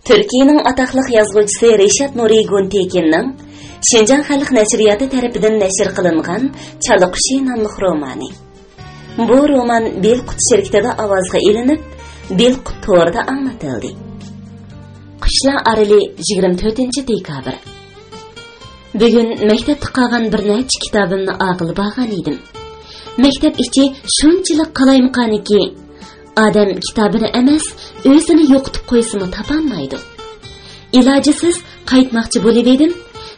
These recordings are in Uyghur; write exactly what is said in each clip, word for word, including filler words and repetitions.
تۈركىيەنىڭ ئاتاقلىق يازغۇچىسى رىشات نۇرى گۇنتېكىننىڭ شىنجاڭ خەلق نەشرىياتى تەرىپىدىن نەشر قىلىنغان چالا قۇشى ناملىق رومانى. بۇ رومان بىلقۇت شىركىتىدە ئاۋازغا ئېلىنىپ، بىلقۇت تورىدا ئاڭلىتىلدى. قۇشلار ئارىلى، يىگىرمە تۆتىنچى دېكابىر. بۈگۈن مەكتەپتە قالغان بىر نەچچە كىتابىمنى ئالغىلى بارغان ئىدىم. مەكتەپ ئىچى شۇنچىلىك قالايمىقانكى، ئادەم كىتابىنى ئەمەس، ئۆزىنى يوقىتىپ قويسىمۇ تاپالمايدۇ. ئىلاجىسىز قايتماقچى بولۇۋىدىم،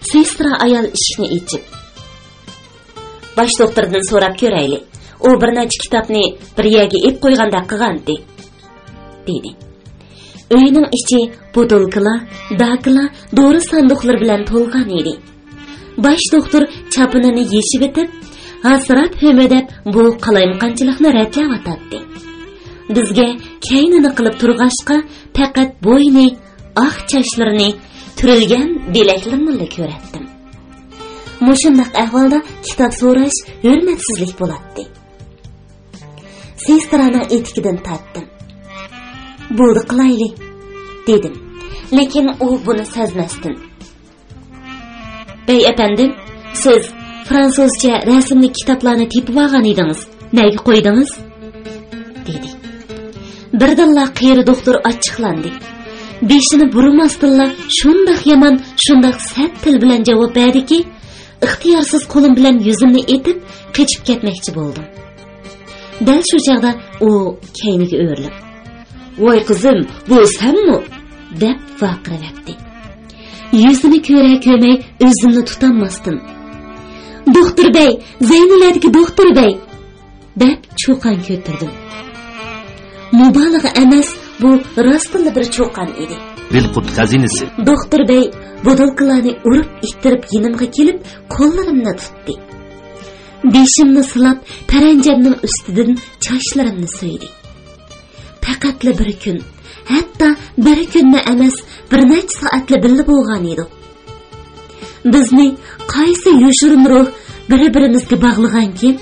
سېسترا ئايال ئىشىكنى ئېچىپ، «باش دوختۇردىن سوراپ كۆرەيلى. ئۇ بىر نەچچە كىتابنى بىر يەرگە ئېلىپ قويغاندەك قىلغانتى» دېدى. ئۆينىڭ ئىچى بوتۇلكىلار، داكىلار، دورا ساندۇقلىرى بىلەن تولغان ئىدى. باش دوختۇر چاپىنىنى يېشىۋېتىپ، ھاسىراپ ھۆمۈدەپ بۇ قالايمىقانچىلىقنى رەتلەۋاتاتتى. بىزگە كەينىنى قىلىپ تۇرغاچقا، پەقەت بوينى، ئاق چاچلىرىنى، تۈرۈلگەن بىلەكلىرىنىلا كۆرەتتىم. مۇشۇنداق ئەھۋالدا كىتاب سوراش ھۆرمەتسىزلىك بولاتتى. سېسترانىڭ ئېتىكىدىن تارتتىم. «بولدى، قىلايلى» دېدىم، لېكىن ئۇ بۇنى سەزمەستىن، «بەي ئەپەندىم، سىز فرانسۇزچە رەسىملىك كىتابلارنى تېپىۋالغان ئىدىڭىز. نەگە قويدىڭىز؟» دېدى. بىردىنلا قېرى دوختۇر ئاچچىقلاندى. بېشىنى بۇرىماستىنلا شۇنداق يامان، شۇنداق سەت تىل بىلەن جاۋاب بەردىكى، ئىختىيارسىز قولۇم بىلەن يۈزۈمنى ئېتىپ، قېچىپ كەتمەكچى بولدۇم. دەل شۇ چاغدا ئۇ كەينىگە ئۆرۈلۈپ، «ۋاي قىزىم، بۇ سەنمۇ؟» دەپ ۋارقىرىۋەتتى. يۈزىنى كۆرە كۆرمەي ئۆزۈمنى تۇتالماستىن، «دوختۇر بەي، زەينىلەدىكى دوختۇر بەي!» دەپ چۇقان كۆتۈردۈم. مۇبالىغە ئەمەس، بۇ راستتىنلا بىر چۇقان ئىدى. بىلقۇت خەزىنىسى. دوختۇر بەي بوتۇلكىلارنى ئۇرۇپ ئىتتىرىپ يېنىمغا كېلىپ، قوللىرىمنى تۇتتى. بېشىمنى سىلاپ، پەرەنجەمنىڭ ئۈستىدىن چاچلىرىمنى سۆيدى. پەقەتلا بىر كۈن، ھەتتا بىر كۈنمۇ ئەمەس، بىر نەچچە سائەتلا بىللە بولغان ئىدۇق. بىزنى قايسى يوشۇرۇن روھ بىر-بىرىمىزگە باغلىغانكىن؟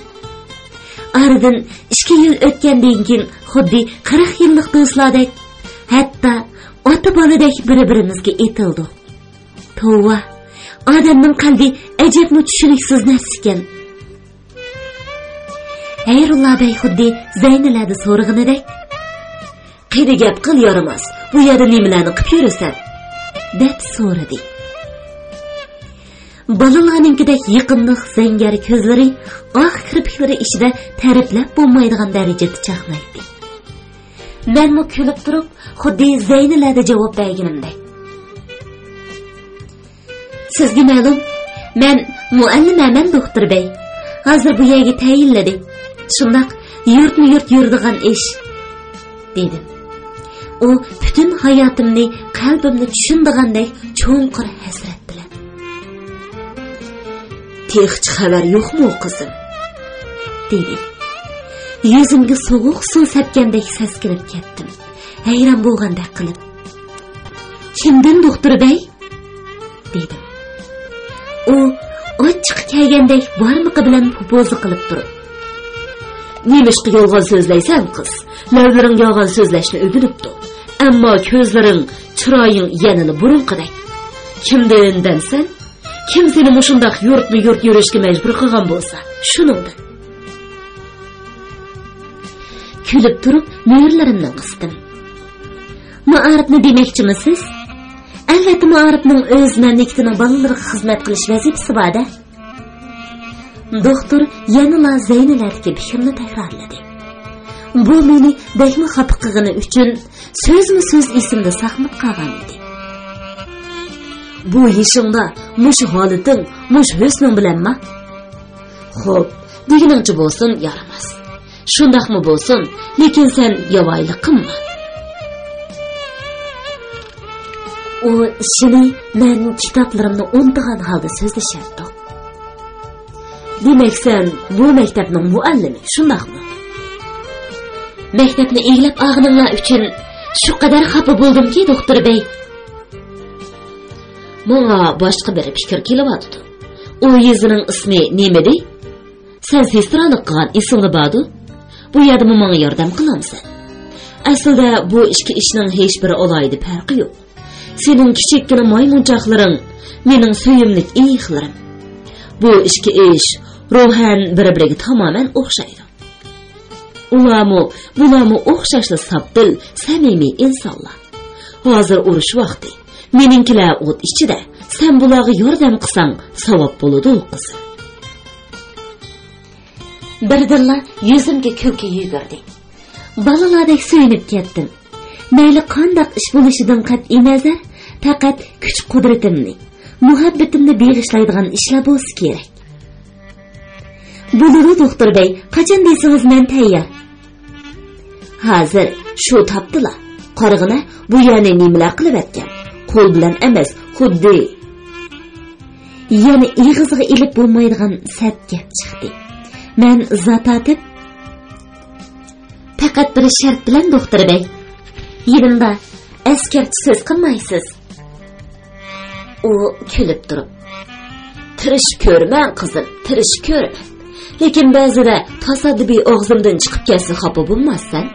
ئارىدىن ئىككى يىل ئۆتكەندىن كېيىن خۇددى قىرىق يىللىق دوستلاردەك، ھەتتا ئاتا-بالىدەك بىر-بىرىمىزگە ئېتىلدۇق. توۋا، ئادەمنىڭ قەلبى ئەجەبمۇ چۈشىنىكسىز نەرسىكەن. ھەيرۇللا بەي خۇددى زەينىلەدە سورىغىنىدەك، «قېنى گەپ قىل، يارىماس، بۇ يەردە نېمىلەرنى قىپ يۈرىسەن؟» دەپ سورىدى. بالىلارنىڭكىدەك يېقىملىق زەڭگەر كۆزلىرى ئاق كىرپىكلىرى ئىچىدە تەرىپلەپ بولمايدىغان دەرىجىدە چاقنايتتى. مەنمۇ كۈلۈپ تۇرۇپ، خۇددى زەينىلەدە جاۋاب بەرگىنىمدەك، «سىزگە مەلۇم، مەن مۇئەللىمەمەن، دوختۇر بەي. ھازىر بۇ يەرگە تەيىنلىدى. شۇنداق، يۇرتمۇ يۇرت يۈرىدىغان ئىش» دېدىم. ئۇ پۈتۈن ھاياتىمنى، قەلبىمنى چۈشىنىدىغاندەك چوڭقۇر ھەسرەت بىلەن، «تېخىچە خەۋەر يوقمۇ، قىزىم؟» دېدى. يۈزۈمگە سوغۇق سۇ سەپكەندەك سەسكىنىپ كەتتىم، ھەيران بولغاندەك قىلىپ. «كىمدىن، دوختۇر بەي؟» دېدىم. ئۇ ئاچچىقى كەلگەندەك بارمىقى بىلەن پوپوزا قىلىپ تۇرۇپ، «نېمىشقا يالغان سۆزلەيسەن، قىز؟ لەۋلىرىڭ يالغان سۆزلەشنى ئۆگىنىپتۇ. ئەمما كۆزلىرىڭ، چىرايىڭ يەنىلا بۇرۇنقىدەك. كىمدىن دەمسەن؟ كىم سېنى مۇشۇنداق يۇرتمۇ يۇرت يۈرۈشكە مەجبۇر قىلغان بولسا، شۇنىڭدىن.» كۈلۈپ تۇرۇپ مۈرىلىرىمنى قىستىم. «مائارىپنى دېمەكچىمۇسىز؟ ئەلۋەتتە، مائارىپنىڭ ئۆز مەملىكىتىنىڭ بالىلىرىغا خىزمەت قىلىش ۋەزىپىسى بار-دە.» دوختۇر يەنىلا زەينىلەدىكى پىكرىنى تەكرارلىدى. بۇ مېنى بەكمۇ خاپا قىلغىنى ئۈچۈن سۆزمۇ سۆز ئېسىمدە ساقلىنىپ قالغان ئىدى. «بۇ يېشىڭدا مۇشۇ ھالىتىڭ، مۇشۇ ھۆسنۈڭ بىلەنما؟» «خوپ، دېگىنىڭچە بولسۇن، يارىماس. شۇنداقمۇ بولسۇن، لېكىن سەن ياۋايىلىق قىلما.» ئۇ ئىشىنى مەن كىتابلىرىمنى ئۇنتۇغان ھالدا سۆزلىشەتتۇق. «دېمەك، سەن بۇ مەكتەپنىڭ مۇئەللىمى، شۇنداقمۇ؟ مەكتەپنى ئىگىلەپ ئالغىنىڭلار ئۈچۈن شۇ قەدەر خاپا بولدۇمكى، دوختۇر بەي.» «ماڭا باشقا بىر پىكىر كېلىۋاتىدۇ. ئۇ يېزىنىڭ ئىسمى نېمىدى؟ سەن سېسترالىق قىلغان، ئېسىڭدە باردۇ؟ بۇ يەردىمۇ ماڭا ياردەم قىلامسەن؟ ئەسلىدە بۇ ئىككى ئىشنىڭ ھېچبىر ئالاھىدە پەرقى يوق. سېنىڭ كىچىككىنە مايمۇنچاقلىرىڭ، مېنىڭ سۆيۈملۈك ئېيىقلىرىم. بۇ ئىككى ئىش روھەن بىر-بىرىگە تامامەن ئوخشايدۇ. ئۇلارمۇ، بۇلارمۇ ئوخشاشلا ساپ دىل، سەمىمىي ئىنسانلار. ھازىر ئۇرۇش ۋاقتى. مېنىڭكىلەر ئوت ئىچىدە، سەن بۇلارغا ياردەم قىلساڭ، ساۋاب بولىدۇ، قىزىم. بىردىنلا يۈزۈمگە كۈلكە يۈگۈردى. بالىلاردەك سۆيۈنۈپ كەتتىم. مەيلى قانداق ئىش بولۇشىدىن قەتئىينەزەر، پەقەت كۈچ-قۇدرىتىمنى، مۇھەببىتىمنى بېغىشلايدىغان ئىشلار بولسا كېرەك. بولىدۇ، دوختۇر بەي، قاچان دېسىڭىز مەن تەييار. ھازىر شۇ تاپتىلا. قارىغىنە، بۇ يەرنى نېمىلەر قىلىۋەتكەن. قول بىلەن ئەمەس، خۇددى. يەنە ئېغىزغا ئېلىپ بولمايدىغان سەت گەپ چىقتى. مەن زاتاتىپ، پەقەت بىر شەرت بىلەن، دوختۇر بەي. يېنىمدا ئەسكەرچە سۆز قىلمايسىز. ئۇ كۈلۈپ تۇرۇپ، تىرىشىپ كۆرىمەن، قىزىم، تىرىشىپ كۆرىمەن. لېكىن بەزىدە تاسادىپىي ئاغزىمدىن چىقىپ كەتسە خاپا بولماسسەن.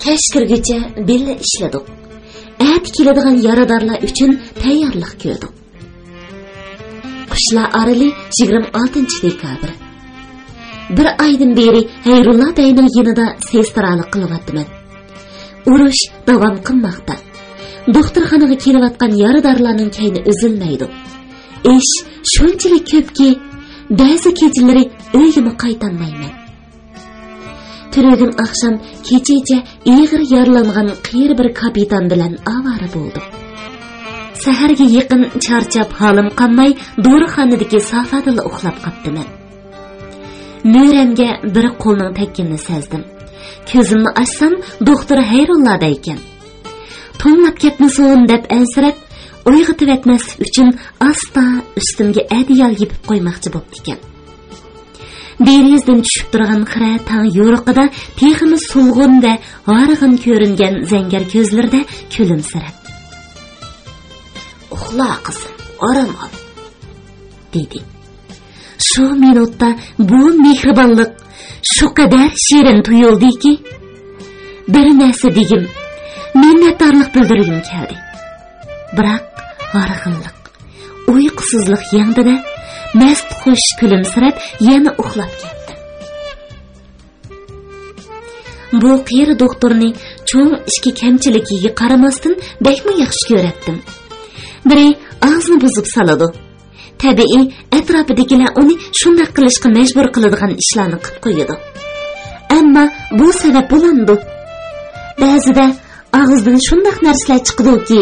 كەچ كىرگۈچە بىللە ئىشلىدۇق. ئەتە كېلىدىغان يارىدارلار ئۈچۈن تەييارلىق كۆردۇق. قۇشلار ئارىلى، يىگىرمە ئالتىنچى دېكابىر. بىر ئايدىن بېرى ھەيرۇللا بەينىڭ يېنىدا سېسترالىق قىلىۋاتىمەن. ئۇرۇش داۋام قىلماقتا. دوختۇرخانىغا كېلىۋاتقان يارىدارلارنىڭ كەينى ئۈزۈلمەيدۇ. ئىش شۇنچىلىك كۆپكى، بەزى كېچىلىرى ئۆيگىمۇ قايتالمايمەن. تۈنۈگۈن ئاخشام كېچىچە ئېغىر يارىلانغان قېرى بىر كاپىتان بىلەن ئاۋارە بولدۇم. سەھەرگە يېقىن چارچاپ ھالىم قانماي، دورىخانىدىكى سافادىلا ئۇخلاپ قاپتىمەن. مۈرەمگە بىر قولنىڭ تەگكىنىنى سەزدىم. كۆزۈمنى ئاچسام، دوختۇر ھەيرۇللا بەيكەن. توڭلاپ كەتمىسۇن دەپ ئەنسىرەپ، ئويغىتىۋەتمەسلىك ئۈچۈن ئاستا ئۈستۈمگە ئەدىيال يېپىپ قويماقچى بوپتىكەن. دېرىزىدىن چۈشۈپ تۇرغان خىرە تاڭ يورۇقىدا تېخىمۇ سولغۇن ۋە ھارغىن كۆرۈنگەن زەڭگەر كۆزلىرىدە كۈلۈمسىرەپ، «ئۇخلا، قىزىم، ئارام ئال.» دېدى. شۇ مىنۇتتا بۇ مېھرىبانلىق شۇ قەدەر شېرىن تۇيۇلدىكى، بىر نەرسە دېگۈم، مىننەتدارلىق بىلدۈرگۈم كەلدى. بىراق ھارغىنلىق، ئۇيقۇسىزلىق يەڭدى-دە، مەست خۇش كۈلۈمسىرەپ يەنە ئۇخلاپ كەتتىم. بۇ قېرى دوختۇرنى چوڭ ئىچكى كەمچىلىكىگە قارىماستىن بەكمۇ ياخشى كۆرەتتىم. بىرى ئاغزىنى بۇزۇپ سالىدۇ. تەبىئىي، ئەتراپىدىكىلەر ئۇنى شۇنداق قىلىشقا مەجبۇر قىلىدىغان ئىشلارنى قىپ قويىدۇ. ئەمما بۇ سەۋەب بولامدۇ؟ بەزىدە ئاغزىدىن شۇنداق نەرسىلەر چىقىدۇكى،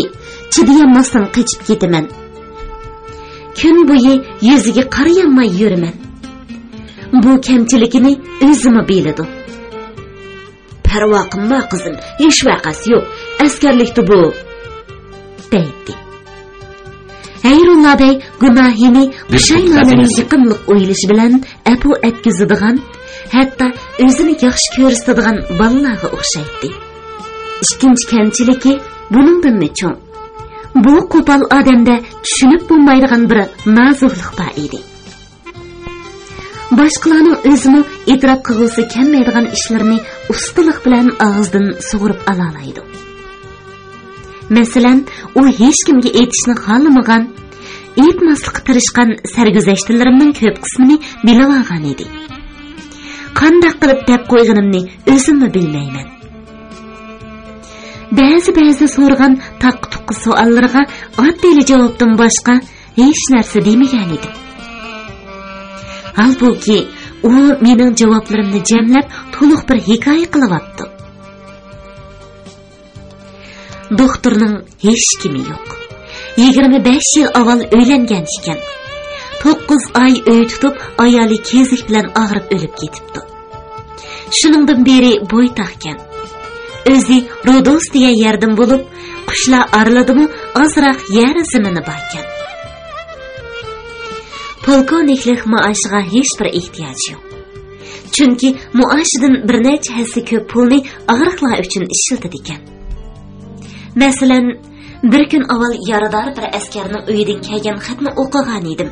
چىدىيالماستىن قېچىپ كېتىمەن. كۈن بويى يۈزىگە قارىيالماي يۈرىمەن. بۇ كەمچىلىكىنى ئۆزىمۇ بىلىدۇ. پەرۋا قىلما، قىزىم، ھېچ ۋەقەسى يوق، ئەسكەرلىكتە بۇ، دەيتتى. ھەيرۇللا بەي گۇناھىنى، پۇشايمانىنى يېقىملىق ئويلىشى بىلەن ئەپۇ ئەتكۈزىدىغان، ھەتتا ئۆزىنى ياخشى كۆرسىتىدىغان بالىلارغا ئوخشايتتى. ئىككىنچى كەمچىلىكى بۇنىڭدىنمۇ چوڭ. بۇ قوپال ئادەمدە چۈشىنىپ بولمايدىغان بىر نازۇكلۇق بار ئىدى. باشقىلارنىڭ ئۆزىمۇ ئېتىراپ قىلغۇسى كەلمەيدىغان ئىشلىرىنى ئۇستىلىق بىلەن ئاغزىدىن سۇغۇرۇپ ئالالايدۇ. مەسىلەن، ئۇ ھېچكىمگە ئېيتىشنى خالىمىغان، ئېيتماسلىققا تىرىشقان سەرگۈزەشتلىرىمنىڭ كۆپ قىسمىنى بىلىۋالغان ئىدى. قانداق قىلىپ دەپ قويغىنىمنى ئۆزۈممۇ بىلمەيمەن. بەزى-بەزىدە سورىغان تاققا-تۇققا سوئاللىرىغا ئاددىيلا جاۋابتىن باشقا ھېچ نەرسە دېمىگەن ئىدىم. ھالبۇكى، ئۇ مېنىڭ جاۋابلىرىمنى جەملەپ، تولۇق بىر ھېكايە قىلىۋاپتۇ. دوختۇرنىڭ ھېچكىمى يوق. يىگىرمە بەش يىل ئاۋۋال ئۆيلەنگەن ئىكەن. توققۇز ئاي ئۆي تۇتۇپ، ئايالى كېسەك بىلەن ئاغرىپ ئۆلۈپ كېتىپتۇ. شۇنىڭدىن بېرى بويتاقكەن. ئۆزى رودوس دېگەن يەردىن بولۇپ، قۇشلار ئارىلىدىمۇ ئازراق يەر زېمىنى باركەن. پولكوۋنىكلىق مائاشىغا ھېچبىر ئېھتىياجى يوق. چۈنكى مائاشىدىن بىر نەچچە ھەسسە كۆپ پۇلنى ئاغرىقلار ئۈچۈن ئىشلىتىدىكەن. مەسىلەن، بىر كۈن ئاۋۋال يارىدار بىر ئەسكەرنىڭ ئۆيىدىن كەلگەن خەتنى ئوقۇغانىدىم.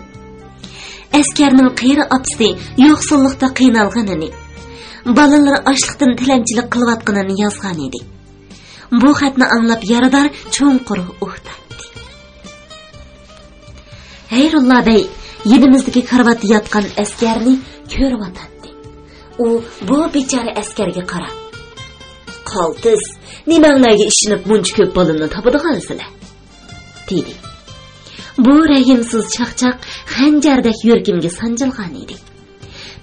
ئەسكەرنىڭ قېرى ئاپىسى يوقسۇللۇقتا قىينالغىنىنى، بالىلىرى ئاچلىقتىن تىلەمچىلىك قىلىۋاتقىنىنى يازغانىدى. بۇ خەتنى ئاڭلاپ يارىدار چوڭقۇر ئۇھ تارتتى. ھەيرۇللا بەي يېنىمىزدىكى كارىۋاتتا ياتقان ئەسكەرنى كۆرۈۋاتاتتى. ئۇ بۇ بىچارە ئەسكەرگە قاراپ، «قالتىس، نېمەڭلارگە ئىشىنىپ مۇنچە كۆپ بالىنى تاپىدىغانسىلەر؟» دېدى. بۇ رەھىمسىز چاقچاق خەنجەردەك يۈرىكىمگە سانجىلغان ئىدى.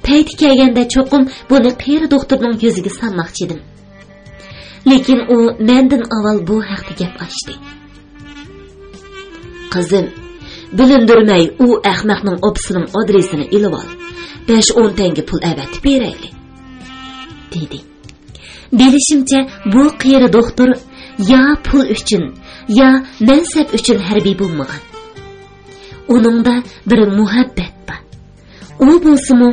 پەيتى كەلگەندە چوقۇم بۇنى قېرى دوختۇرنىڭ يۈزىگە سالماقچى ئىدىم. لېكىن ئۇ مەندىن ئاۋۋال بۇ ھەقتە گەپ ئاچتى. «قىزىم، بىلىندۈرمەي ئۇ ئەخمەقنىڭ ئاپىسىنىڭ ئادرېسىنى ئېلىۋال. بەش-ئون تەڭگە پۇل ئەۋەتىپ بېرەيلى»، دېدى. بىلىشىمچە، بۇ قېرى دوختۇر يا پۇل ئۈچۈن، يا مەنسەپ ئۈچۈن ھەربىي بولمىغان. ئۇنىڭدا بىر مۇھەببەت بار. ئۇ بولسىمۇ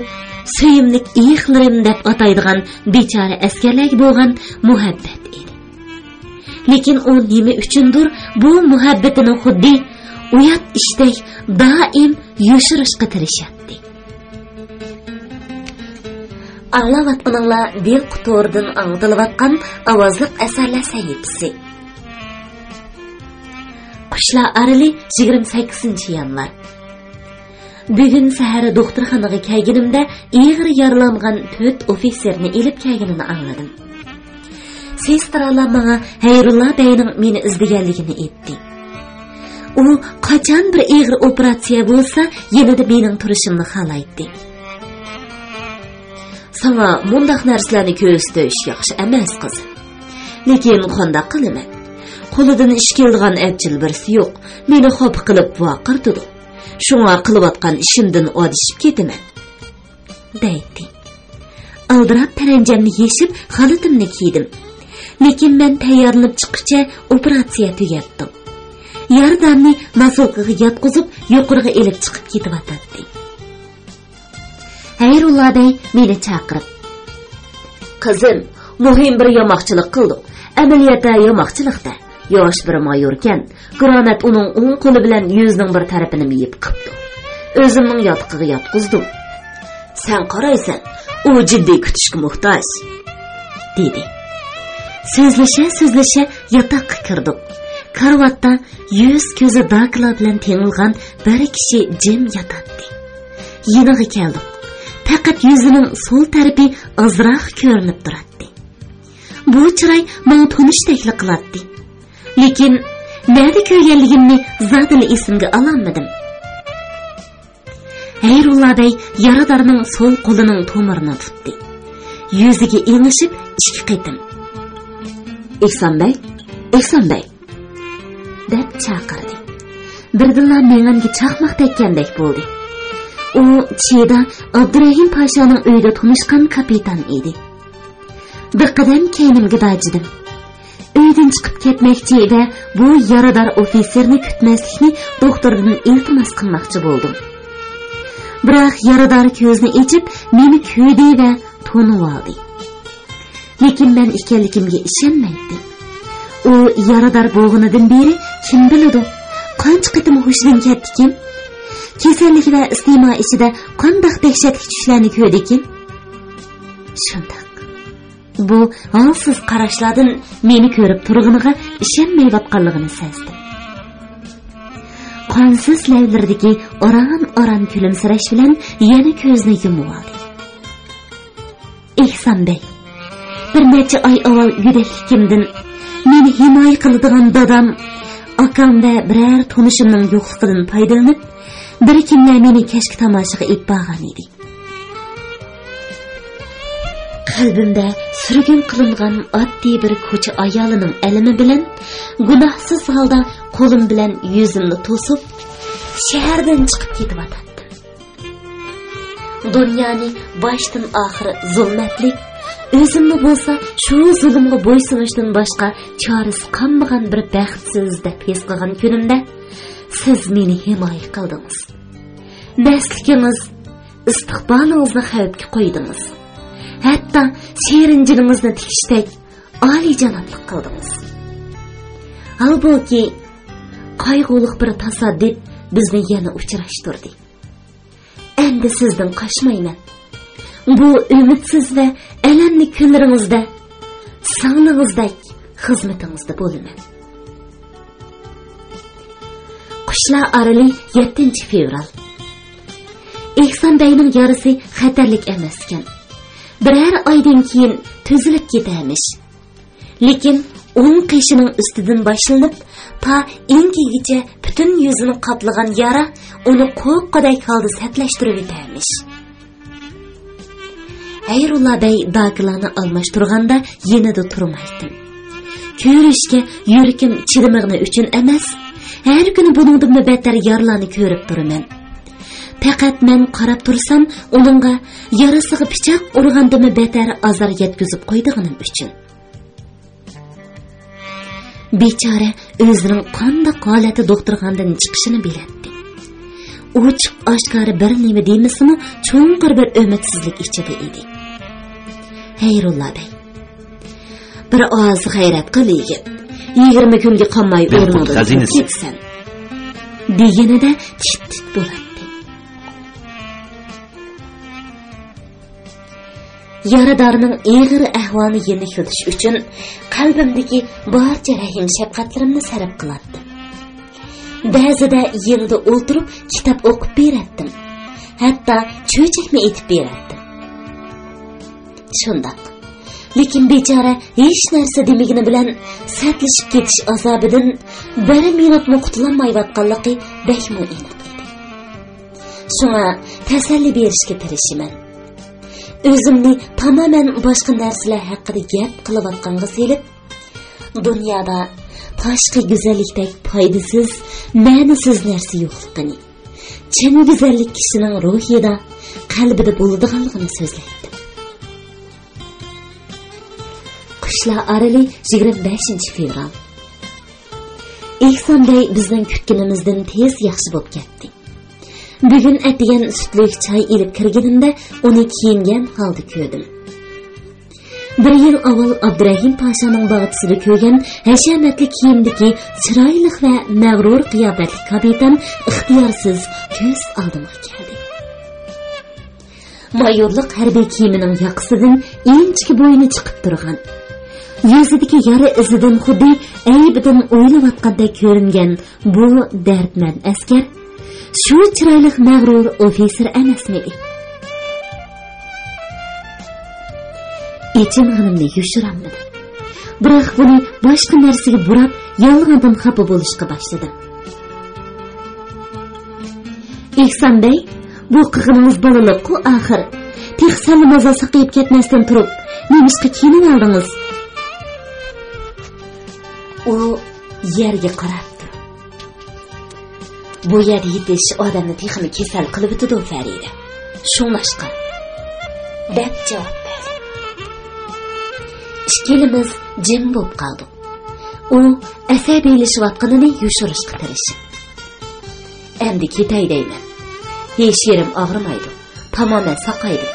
سۆيۈملۈك ئېيىقلىرىم دەپ ئاتايدىغان بىچارە ئەسكەرلەرگە بولغان مۇھەببەت ئىدى. لېكىن ئۇ نېمە ئۈچۈندۇر بۇ مۇھەببىتىنى خۇددى ئۇيات ئىشتەك دائىم يوشۇرۇشقا تىرىشاتتى. ئاڭلاۋاتقىنىڭلار دىل قۇتۇرىدىن ئاڭلىتىلىۋاتقان ئاۋازلىق ئەسەرلەر سەھىپىسى. قۇشلار ئارىلى، يىگىرمە سەككىزىنچى يانۋار. بۈگۈن سەھەر دوختۇرخانىغا كەلگىنىمدە ئېغىر يارىلانغان تۆت ئوفىتسېرنى ئېلىپ كەلگىنىنى ئاڭلىدىم. سېسترالار ماڭا ھەيرۇللا بەينىڭ مېنى ئىزدىگەنلىكىنى ئېيتتى. ئۇ قاچان بىر ئېغىر ئوپېراتسىيە بولسا، يېنىدا مېنىڭ تۇرۇشۇمنى خالايتتى. ساڭا مۇنداق نەرسىلەرنى كۆرسىتىش ياخشى ئەمەس، قىزىم. لېكىن قانداق قىلىمەن؟ قولىدىن ئىش كېلىدىغان ئەپچىل بىرسى يوق. مېنى خاپا قىلىپ ۋارقىرىتىدۇ. شۇڭا قىلىۋاتقان ئىشىمدىن ئادىشىپ كېتىمەن، دەيتتى. ئالدىراپ پەرەنجەمنى يېشىپ، خالىتىمنى كىيدىم. لېكىن مەن تەييارلىنىپ چىققۇچە ئوپېراتسىيە تۈگەپتۇ. يارىدارنى ناسىلكىغا ياتقۇزۇپ، يۇقىرىغا ئېلىپ چىقىپ كېتىۋاتاتتى. ھەيرۇللا بەي مېنى چاقىرىپ، «قىزىم، مۇھىم بىر ياماقچىلىق قىلدۇق. ئەمەلىيەتتە ياماقچىلىق-دە. ياش بىر مايوركەن. گرانات ئۇنىڭ ئوڭ قولى بىلەن يۈزىنىڭ بىر تەرىپىنى مېيىپ قىپتۇ. ئۆزۈمنىڭ ياتىقىغا ياتقۇزدۇم. سەن قارايسەن، ئۇ جىددىي كۈتۈشكە موھتاج»، دېدى. سۆزلىشە-سۆزلىشە ياتاققا كىردۇق. كارىۋاتتا يۈز-كۆزى داكىلار بىلەن تېڭىلغان بىر كىشى جىم ياتاتتى. يېنىغا كەلدۇق. پەقەت يۈزىنىڭ سول تەرىپى ئازراق كۆرۈنۈپ تۇراتتى. بۇ چىراي ماڭا تونۇشتەكلا قىلاتتى. لېكىن نەدە كۆرگەنلىكىمنى زادىلا ئېسىمگە ئالالمىدىم. ھەيرۇللا بەي يارىدارنىڭ سول قولىنىڭ تومۇرىنى تۇتتى. يۈزىگە ئېڭىشىپ ئىككى قېتىم، «ئېھسان بەي، ئېھسان بەي!» دەپ چاقىردى. بىردىنلا مېڭەمگە چاقماق تەگكەندەك بولدى. ئۇ چىدا ئابدۇرەھىم پاشانىڭ ئۆيىدە تونۇشقان كاپىتان ئىدى. بىر قەدەم كەينىمگە داجىدىم. ئۆيدىن چىقىپ كەتمەكچى ۋە بۇ يارىدار ئوفىتسېرنى كۈتمەسلىكنى دوختۇردىن ئىلتىماس قىلماقچى بولدۇم. بىراق يارىدار كۆزىنى ئېچىپ، مېنى كۆردى ۋە تونۇۋالدى. لېكىن مەن ئىكەنلىكىمگە ئىشەنمەيتتى. ئۇ يارىدار بولغىنىدىن بېرى كىم بىلىدۇ، قانچە قېتىم ھوشىدىن كەتتىكىن؟ كېسەللىك ۋە ئىستېما ئىچىدە قانداق دەھشەتلىك چۈشلەرنى كۆردىكىن؟ شۇنداق. بۇ ھالسىز قاراشلاردىن مېنى كۆرۈپ تۇرغىنىغا ئىشەنمەيۋاتقانلىقىنى سەزدىم. قانسىز لەۋلىرىدىكى ئاران-ئاران كۈلۈمسىرەش بىلەن يەنە كۆزىنى يۇمۇۋالدى. ئېھسان بەي، بىر نەچچە ئاي ئاۋۋال گۆدەكلىكىمدىن مېنى ھىمايە قىلىدىغان دادام، ئاكام ۋە بىرەر تونۇشۇمنىڭ يوقلۇقىدىن پايدىلىنىپ، بىر كىملەر مېنى كەچكى تاماشىغا ئېلىپ بارغان ئىدى. قەلبىمدە سۈرگۈن قىلىنغان ئاددىي بىر كوچا ئايالىنىڭ ئەلىمى بىلەن گۇناھسىز ھالدا قولۇم بىلەن يۈزۈمنى توسۇپ، شەھەردىن چىقىپ كېتىۋاتاتتىم. دۇنيانى باشتىن ئاخىر زۇلمەتلىك، ئۆزۈممۇ بولسا شۇ زۇلۇمغا بويسۇنۇشتىن باشقا چارىسى قالمىغان بىر بەختسىز دەپ ھېس قىلغان كۈنۈمدە، سىز مېنى ھىمايە قىلدىڭىز. مەستلىكىڭىز، ئىستىقبالىڭىزنى خەۋپكە قويدىڭىز. ھەتتا شېرىن جېنىڭىزنى تىكىشتەك ئالىيجانابلىق قىلدىڭىز. ھالبۇكى، قايغۇلۇق بىر تاسادىپ بىزنى يەنە ئۇچراشتۇردى. ئەمدى سىزدىن قاچمايمەن. بۇ ئۈمىدسىز ۋە ئەلەملىك كۈنلىرىڭىزدە سىڭلىڭىزدەك خىزمىتىڭىزدە بولىمەن. قۇشلار ئارىلى، يەتتىنچى فېۋرال. ئېھسان بەگنىڭ يارىسى خەتەرلىك ئەمەسكەن. بىرەر ئايدىن كېيىن تۈزۈلۈپ كېتەرمىش. لېكىن ئوڭ قېشىنىڭ ئۈستىدىن باشلىنىپ، تا ئېڭىكىگىچە پۈتۈن يۈزىنى قاپلىغان يارا ئۇنى قورققۇدەك ھالدا سەتلەشتۈرۈۋېتەرمىش. ھەيرۇللا بەگ داكىلارنى ئالماشتۇرغاندا يېنىدا تۇرمايتتىم. كۆرۈشكە يۈرىكىم چىدىمىغىنى ئۈچۈن ئەمەس، ھەر كۈنى بۇنىڭدىنمۇ بەتتەر يارىلارنى كۆرۈپ تۇرىمەن. پەقەت مەن قاراپ تۇرسام، ئۇنىڭغا يارىسىغا پىچاق ئۇرغاندىنمۇ بەتتەر ئازار يەتكۈزۈپ قويىدىغىنىم ئۈچۈن. بىچارە ئۆزىنىڭ قانداق ھالەتتە دوختۇرخانىدىن چىقىشىنى بىلەتتى. ئوچۇق ئاشكارا بىر نېمە دېمىسىمۇ، چوڭقۇر بىر ئۈمىدسىزلىك ئىچىدە ئىدى. ھەيرۇللا بەگ، «بىر ئاز غەيرەت قىل، يىگىت. يىگىرمە كۈنگە قالماي ئورنۇڭدىن تۇرۇپ كېتىسەن» دېگىنىدە تىت-تىت بولاتتى. يارىدارنىڭ ئېغىر ئەھۋالىنى يېنىكلىتىش ئۈچۈن قەلبىمدىكى بارچە رەھىم-شەپقەتلىرىمنى سەرپ قىلاتتىم. بەزىدە يېنىدا ئولتۇرۇپ كىتاب ئوقۇپ بېرەتتىم. ھەتتا چۆچەكمۇ ئېتىپ بېرەتتىم. شۇنداق. لېكىن بىچارە ھېچ نەرسە دېمىگىنى بىلەن سەتلىشىپ كېتىش ئازابىدىن بىر مىنۇتمۇ قۇتۇلالمايۋاتقانلىقى بەكمۇ ئېنىق ئىدى. شۇڭا تەسەللى بېرىشكە تىرىشىمەن. ئۆزۈمنى تامامەن باشقا نەرسىلەر ھەققىدە گەپ قىلىۋاتقانغا سېلىپ، دۇنيادا تاشقى گۈزەللىكتەك پايدىسىز، مەنىسىز نەرسە يوقلۇقىنى، چىن گۈزەللىك كىشىنىڭ روھىدا، قەلبىدە بولىدىغانلىقىنى سۆزلەيتتىم. قۇشلار ئارىلى، يىگىرمە بەشىنچى فېۋرال. ئېھسان بەگ بىزنىڭ كۈتكىنىمىزدىن تېز ياخشى بولۇپ كەتتى. بۈگۈن ئەتىگەن سۈتلۈك چاي ئېلىپ كىرگىنىمدە ئۇنى كىيىنگەن ھالدا كۆردۈم. بىر يىل ئاۋۋال ئابدۇرەھىم پاشانىڭ باغچىسىدا كۆرگەن ھەشەمەتلىك كىيىمدىكى چىرايلىق ۋە مەغرۇر قىياپەتلىك كاپىتان ئىختىيارسىز كۆز ئالدىمغا كەلدى. مايورلۇق ھەربىي كىيىمىنىڭ ياقىسىدىن ئىنچىكە بوينى چىقىپ تۇرغان، يۈزىدىكى يارا ئىزىدىن خۇددى ئەيىبىدىن ئويۇلۇۋاتقاندەك كۆرۈنگەن بۇ دەردمەن ئەسكەر شۇ چىرايلىق مەغرۇر ئوفىتسېر ئەمەسمىدى؟ ئېچىنغىنىمنى يوشۇرالمىدىم. بىراق بۇنى باشقا نەرسىگە بۇراپ، يالغاندىن خاپا بولۇشقا باشلىدىم. ئېھسان بەگ، بۇ قىلغىنىڭىز بالىلىققۇ ئاخىر. تېخى سەللا مازا ساقىيىپ كەتمەستىن تۇرۇپ، نېمىشقا كىيىنىۋالدىڭىز؟ ئۇ يەرگە قاراپ تۇرۇپ، بۇ يەردە يېتىش ئادەمنى تېخىمۇ كېسەل قىلىۋېتىدۇ، فەرىدە. شۇڭلاشقا، دەپ جاۋاب بەردى. ئىككىلىمىز جىم بولۇپ قالدۇق. ئۇ ئەسەبىيلىشىۋاتقىنىنى يوشۇرۇشقا تىرىشىپ، ئەمدى كېتەي دەيمەن. ھېچ يېرىم ئاغرىمايدۇ، تامامەن ساقايدىم،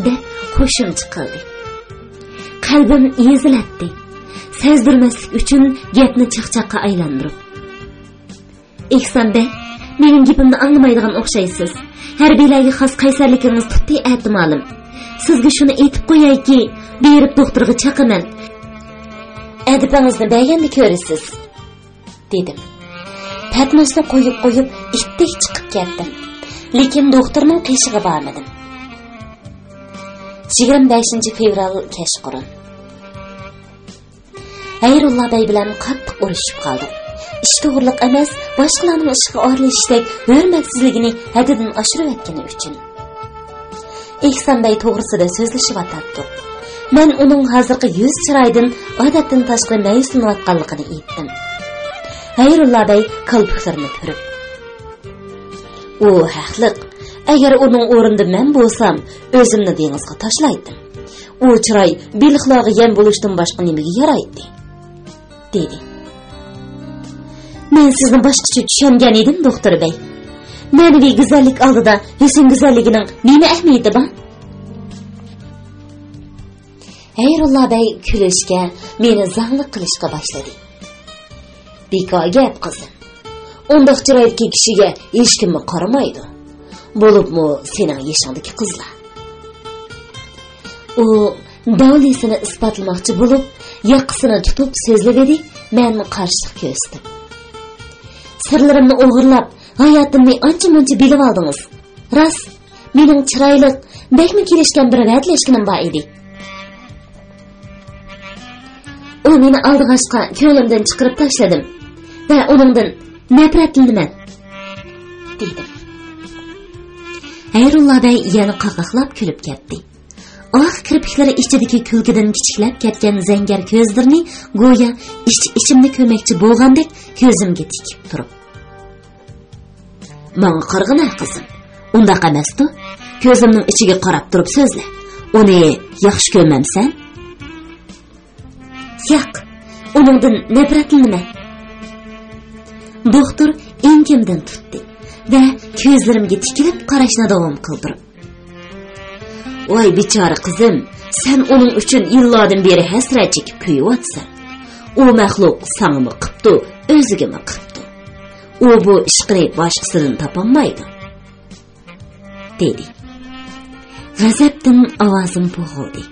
دەپ قوشۇمچە قىلدى. قەلبىم ئېزىلەتتى. سەزدۈرمەسلىك ئۈچۈن گەپنى چاقچاققا ئايلاندۇرۇپ، ئېھسان بەگ، مېنىڭ گېپىمنى ئاڭلىمايدىغان ئوخشايسىز. ھەربىيلەرگە خاس قەيسەرلىكىڭىز تۇتتى ئەتىمالىم. سىزگە شۇنى ئېيتىپ قويايكى، بېرىپ دوختۇرغا چاقىمەن. ئەدىپىڭىزنى بەرگەندە كۆرىسىز، دېدىم. پەتنۇسنى قويۇپ قويۇپ، ئىتتىك چىقىپ كەتتىم. لېكىن دوختۇرنىڭ قېشىغا بارمىدىم. يىگىرمە بەشىنچى فېۋرال كەچقۇرۇن. ھەيرۇللا بەگ بىلەن قاتتىق ئۇرۇشۇپ قالدۇق. ئىش توغرىلىق ئەمەس، باشقىلارنىڭ ئىشىغا ئارىلىشىشتەك ھۆرمەتسىزلىكىنى ھەددىدىن ئاشۇرۇۋەتكىنى ئۈچۈن. ئېھسان بەگ توغرىسىدا سۆزلىشىۋاتاتتۇق. مەن ئۇنىڭ ھازىرقى يۈز چىرايىدىن ئادەتتىن تاشقىرى مەيۈسلىنىۋاتقانلىقىنى ئېيتتىم. ھەيرۇللا بەگ كالپۇكلىرىنى پۈرۈپ، ئۇ ھەقلىق. ئەگەر ئۇنىڭ ئورنىدا مەن بولسام، ئۆزۈمنى دېڭىزغا تاشلايتتىم. ئۇ چىراي بېلىقلارغا يەم بولۇشتىن باشقا نېمىگە يارايتتى؟ دېدى. مەن سىزنى باشقىچە چۈشەنگەن ئىدىم، دوختۇر بەگ. مەنىۋى گۈزەللىك ئالدىدا ھۆسن گۈزەللىكىنىڭ نېمە ئەھمىيىتى بار؟ ھەيرۇللا بەگ كۈلۈشكە، مېنى زاڭلىق قىلىشقا باشلىدى. بىكار گەپ، قىزىم. ئۇنداق چىرايدىكى كىشىگە ھېچكىممۇ قارىمايدۇ. بولۇپمۇ سېنىڭ يېشىڭدىكى قىزلار. ئۇ داۋلىسىنى ئىسپاتلىماقچى بولۇپ، ياقىسىنى تۇتۇپ سۆزلىۋىدى، مەن قارشىلىق كۆرسىتىپ. سىرلىرىمنى ئوغرىلاپ، ھاياتىمنى ئانچە-مۇنچە بىلىۋالدىڭىز. راست، مېنىڭ چىرايلىق، بەكمۇ كېلىشكەن بىر ۋەدىلەشكىنىم بار ئىدى. ئۇ مېنى ئالدىغاچقا كۆڭلۈمدىن چىقىرىپ تاشلىدىم ۋە ئۇنىڭدىن نەپرەتلىنىمەن، دېدىم. ھەيرۇللا بەگ يەنە قاقاقلاپ كۈلۈپ كەتتى. ئاق كىرپىكلىرى ئىچىدىكى كۈلكىدىن كىچىكلەپ كەتكەن زەڭگەر كۆزلىرىنى گويا ئىچ-ئىچىمنى كۆرمەكچى بولغاندەك كۆزۈمگە تىكىپ تۇرۇپ. ماڭا قارىغىنا، قىزىم. ئۇنداق ئەمەستۇ؟ كۆزۈمنىڭ ئىچىگە قاراپ تۇرۇپ سۆزلە. ئۇنى ياخشى كۆرمەمسەن؟ ياق، ئۇنىڭدىن نەپرەتلىنىمەن. دوختۇر ئەڭكىمدىن تۇتتى ۋە كۆزلىرىمگە تىكىلىپ قاراشنى داۋام قىلدۇرۇپ. ۋاي بىچارە قىزىم، سەن ئۇنىڭ ئۈچۈن يىللاردىن بېرى ھەسرەت چېكىپ كۆيۈۋاتىسەن. ئۇ مەخلۇق ساڭىمۇ قىپتۇ، ئۆزىگىمۇ قىپتۇ. ئۇ بۇ ئىشقىنى باشقىسىدىن تاپالمايدۇ، دېدى. غەزەپتىن ئاۋازىم بوغۇلدى.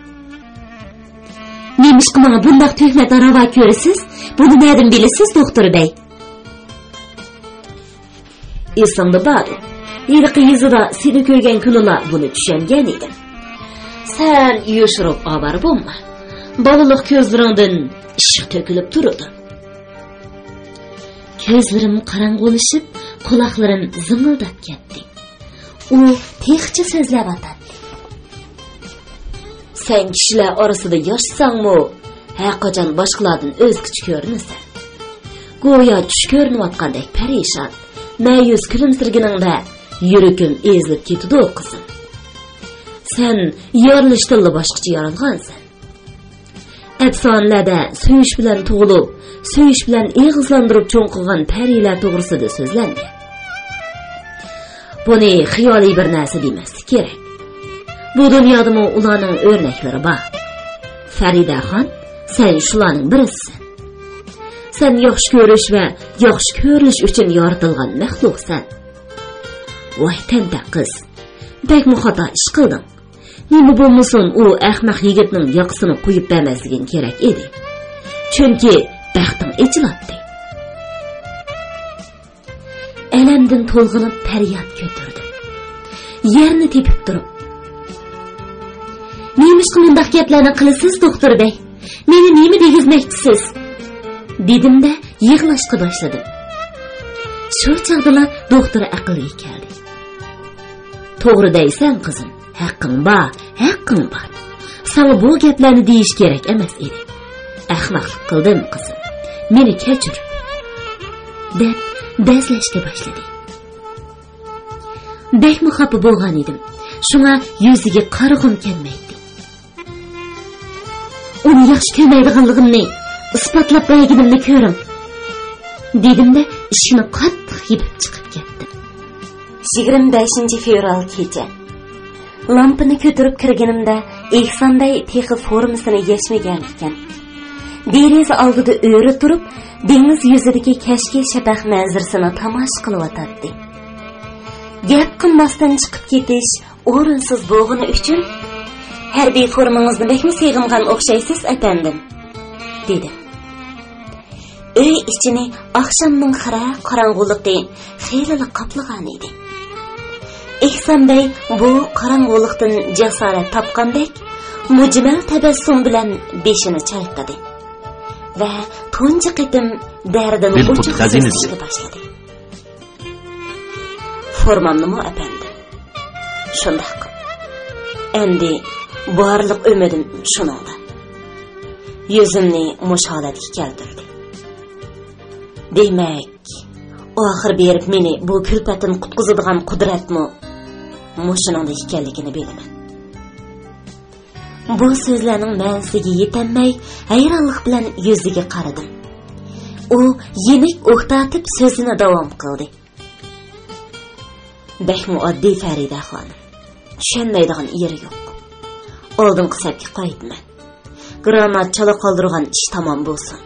نېمىشقا ماڭا بۇنداق تۆھمەتنى راۋا كۆرىسىز؟ بۇنى نەدىن بىلىسىز، دوختۇر بەگ؟ ئېسىڭدە باردۇ، ھېلىقى يېزىدا سېنى كۆرگەن كۈنىلا بۇنى چۈشەنگەن ئىدىم. سەن يوشۇرۇپ ئاۋارە بولما. بالىلىق كۆزلىرىڭدىن ئىششىق تۆكۈلۈپ تۇرىدۇ. كۆزلىرىم قاراڭغۇلىشىپ، قۇلاقلىرىم زىڭىلداپ كەتتى. ئۇ تېخىچە سۆزلەۋاتاتتى. سەن كىشىلەر ئارىسىدا ياشىساڭمۇ، ھەرقاچان باشقىلاردىن ئۆزگىچە كۆرۈنىسەن. گويا چۈش كۆرۈنۈۋاتقاندەك پەرىشان، مەيۈس كۈلۈمسىرىگىنىڭدە يۈرىكىم ئېزىلىپ كېتىدۇ، قىزىم. سەن يارىلىشتىنلا باشقىچە يارالغانسەن. ئەپسانىلەردە سۆيۈش بىلەن تۇغۇلۇپ، سۆيۈش بىلەن ئېغىزلاندۇرۇپ چوڭ قىلغان پەرىلەر توغرىسىدا سۆزلەنگەن. بۇنى خىيالىي بىر نەرسە دېمەسلىك كېرەك. بۇ دۇنيادىمۇ ئۇلارنىڭ ئۆرنەكلىرى بار. پەرىدەخان، سەن شۇلارنىڭ بىرىسىسەن. سەن ياخشى كۆرۈش ۋە ياخشى كۆرۈلۈش ئۈچۈن يارىتىلغان مەخلۇقسەن. ۋاي تەنتەق قىز، بەكمۇ خاتا ئىش قىلدىڭ. نېمە بولمىسۇن، ئۇ ئەخمەق يىگىتنىڭ ياقىسىنى قويۇپ بەرمەسلىكىڭ كېرەك ئىدى. چۈنكى بەختىڭ ئېچىلاتتى. ئەلەمدىن تولغىنىپ پەرياد كۆتۈردۈم. يەرنى تېپىپ تۇرۇپ، نېمىشقا مۇنداق گەپلەرنى قىلىسىز، دوختۇر بەگ؟ مېنى نېمە دېگۈزمەكچىسىز؟ دېدىم-دە، يىغلاشقا باشلىدىم. شۇ چاغدىلا دوختۇر ئەقىلگە كەلدى. توغرا دەيسەن، قىزىم. ھەققىڭ بار، ھەققىڭ بار. ساڭا بۇ گەپلەرنى دېيىش كېرەك ئەمەس ئىدى. ئەخمەقلىق قىلدىم، قىزىم. مېنى كەچۈر، دەپ بەزلەشكە باشلىدى. بەكمۇ خاپا بولغان ئىدىم. شۇڭا يۈزىگە قارىغۇم كەلمەيتتى. ئۇنى ياخشى كۆرمەيدىغانلىقىمنى ئىسپاتلاپ بەرگىنىمنى كۆرۈڭ، دېدىم-دە، ئىشىكنى قاتتىق يېپىپ چىقىپ كەتتىم. يىگىرمە بەشىنچى فېۋرال كېچە. لامپىنى كۆتۈرۈپ كىرگىنىمدە، ئېھسان بەگ تېخى فورمىسىنى يەشمىگەن ئىكەن. دېرىزە ئالدىدا ئۆرە تۇرۇپ، دېڭىز يۈزىدىكى كەچكى شەپەق مەنزىرىسىنى تاماشا قىلىۋاتاتتى. گەپ قىلماستىن چىقىپ كېتىش ئورۇنسىز بولغىنى ئۈچۈن، ھەربىي فورمىڭىزنى بەكمۇ سېغىنغان ئوخشايسىز، ئەپەندىم، دېدى. ئۆي ئىچىنى ئاخشامنىڭ خىرە قاراڭغۇلۇقى خېلىلا قاپلىغان ئىدى. ئېھسان بەگ بۇ قاراڭغۇلۇقتىن جاسارەت تاپقاندەك، مۇجمەل تەبەسسۇم بىلەن بېشىنى چايقىدى ۋە تۇنجى قېتىم دەردىنى ئوچۇق سۆزلەشكە باشلىدى. فورمامنىمۇ، ئەپەندىم؟ شۇنداق. ئەمدى بارلىق ئۈمىدىم شۇنىڭدا. يۈزۈمنى مۇشۇ ھالەتكە كەلتۈردى. دېمەك، ئاخىر بېرىپ مېنى بۇ كۈلپەتتىن قۇتقۇزىدىغان قۇدرەتمۇ مۇشۇنىڭدا ئىكەنلىكىنى بىلىمەن. بۇ سۆزلەرنىڭ مەنىسىگە يېتەلمەي، ھەيرانلىق بىلەن يۈزىگە قارىدىم. ئۇ يېنىك ئۇھ تارتىپ سۆزىنى داۋام قىلدى. بەكمۇ ئاددىي، پەرىدە خانىم. چۈشەنمەيدىغان يېرى يوق. ئالدىنقى سەپكە قايتىمەن. گرانات چالا قالدۇرغان ئىش تامام بولسۇن.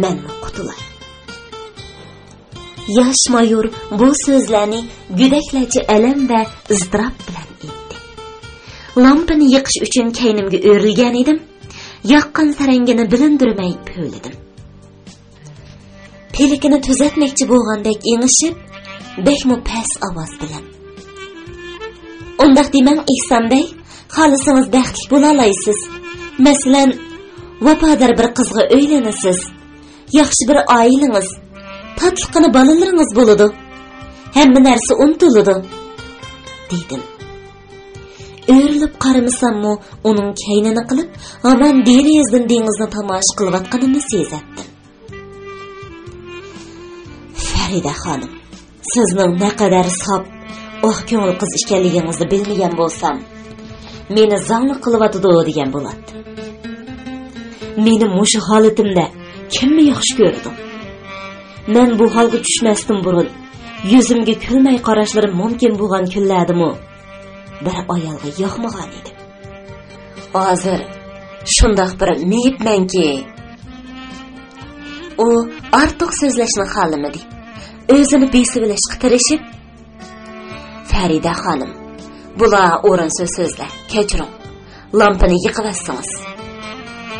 مەنمۇ قۇتۇلاي. ياش مايور بۇ سۆزلەرنى گۆدەكلەرچە ئەلەم ۋە ئىزتىراپ بىلەن ئېيتتى. لامپىنى يېقىش ئۈچۈن كەينىمگە ئۆرۈلگەن ئىدىم. ياققان سەرەڭگىنى بىلىندۈرمەي پۈۋلىدىم. پىلىكىنى تۈزەتمەكچى بولغاندەك ئېڭىشىپ، بەكمۇ پەس ئاۋاز بىلەن: «ئۇنداق دېمەڭ، ئېھسان بەي، خالىسىڭىز بەختلىك بولالايسىز. مەسىلەن، ۋاپادار بىر قىزغا ئۆيلىنىسىز. ياخشى بىر ئائىلىڭىز، تاتلىققىنا بالىلىرىڭىز بولىدۇ. ھەممە نەرسە ئۇنتۇلىدۇ»، دېدىم. ئۆرۈلۈپ قارىمىساممۇ، ئۇنىڭ كەينىنى قىلىپ، ھامان دېرىزىدىن دېڭىزنى تاماشا قىلىۋاتقىنىمنى سېزەتتىم. «فەرىدە خانىم، سىزنىڭ نەقەدەر ساپ، ئاق كۆڭۈل قىز ئىكەنلىكىڭىزنى بىلمىگەن بولسام، مېنى زاڭلىق قىلىۋاتىدۇ دېگەن بولاتتىم. مېنى مۇشۇ ھالىتىمدە كىممۇ ياخشى كۆرىدۇ؟ مەن بۇ ھالغا چۈشمەستىن بۇرۇن، يۈزۈمگە كۈلمەي قاراشلىرىم مۇمكىن بولغان كۈنلەردىمۇ بىر ئايالغا ياقمىغان ئىدىم. ھازىر شۇنداق بىر مېيىپمەنكى.» ئۇ ئارتۇق سۆزلەشنى خالىمىدى. ئۆزىنى بېسىۋېلىشقا تىرىشىپ: «فەرىدە خانىم، بۇلار ئورۇنسىز سۆزلەر، كەچۈرۈڭ، لامپىنى يېقىۋەتسىڭىز»،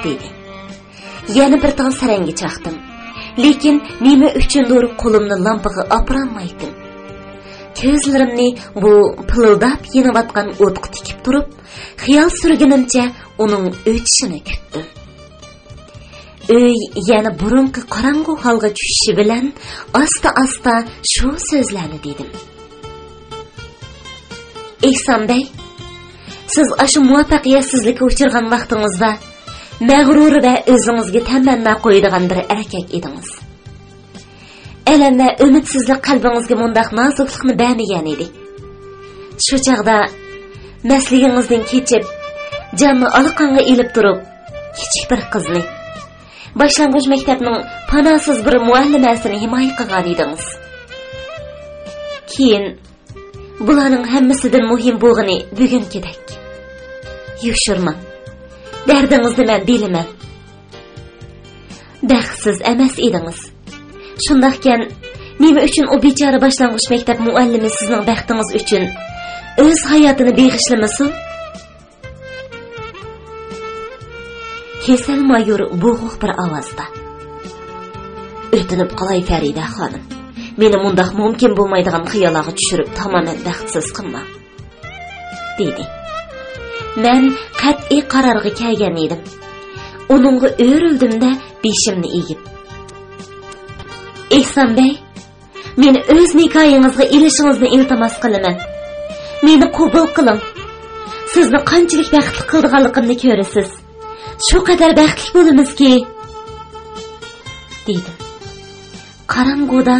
دېدى. يەنە بىر تال سەرەڭگە چاقتىم. لېكىن نېمە ئۈچۈندۇر قولۇمنى لامپىغا ئاپىرالمايتتىم. كۆزلىرىمنى بۇ پىلىلداپ يېنىۋاتقان ئوتقا تىكىپ تۇرۇپ، خىيال سۈرگىنىمچە ئۇنىڭ ئۆچۈشىنى كۈتتۈم. ئۆي يەنە بۇرۇنقى قاراڭغۇ ھالغا چۈشۈشى بىلەن ئاستا-ئاستا شۇ سۆزلەرنى دېدىم. ئېھسان بەي، سىز ئاشۇ مۇۋەپپەقىيەتسىزلىككە ئۇچرىغان ۋاقتىڭىزدا مەغرۇر ۋە ئۆزىڭىزگە تەمەننا قويىدىغان بىر ئەركەك ئىدىڭىز. ئەلەم ۋە ئۈمىدسىزلىك قەلبىڭىزگە مۇنداق نازۇكلۇقنى بەرمىگەن ئىدى. شۇ چاغدا مەستلىكىڭىزدىن كېچىپ، جاننى ئالىقانغا ئېلىپ تۇرۇپ، كىچىك بىر قىزنى، باشلانغۇچ مەكتەپنىڭ پاناھسىز بىر مۇئەللىمەسىنى ھىمايە قىلغان ئىدىڭىز. كېيىن بۇلارنىڭ ھەممىسىدىن مۇھىم بولغىنى بۈگۈنكىدەك. يوشۇرماڭ. دەردىڭىزنى مەن بىلىمەن. بەختسىز ئەمەس ئىدىڭىز. شۇنداقكەن، نېمە ئۈچۈن ئۇ بىچارە باشلانغۇچ مەكتەپ مۇئەللىمى سىزنىڭ بەختىڭىز ئۈچۈن ئۆز ھاياتىنى بېغىشلىمىسۇن؟ كېسەل مايور بوغۇق بىر ئاۋازدا: «ئۆتۈنۈپ قالاي، فەرىدە خانىم، مېنى مۇنداق مۇمكىن بولمايدىغان خىياللارغا چۈشۈرۈپ، تامامەن بەختسىز قىلماڭ.» دېدى. مەن قەتئىي قارارغا كەلگەن ئىدىم. ئۇنىڭغا ئۆرۈلدۈم-دە، بېشىمنى ئېگىپ: «ئېھسان بەي، مېنى ئۆز نىكاھىڭىزغا ئېلىشىڭىزنى ئىلتىماس قىلىمەن. مېنى قوبۇل قىلىڭ. سىزنى قانچىلىك بەختلىك قىلىدىغانلىقىمنى كۆرىسىز. شۇ قەدەر بەختلىك بولىمىزكى.» دېدىم. قاراڭغۇدا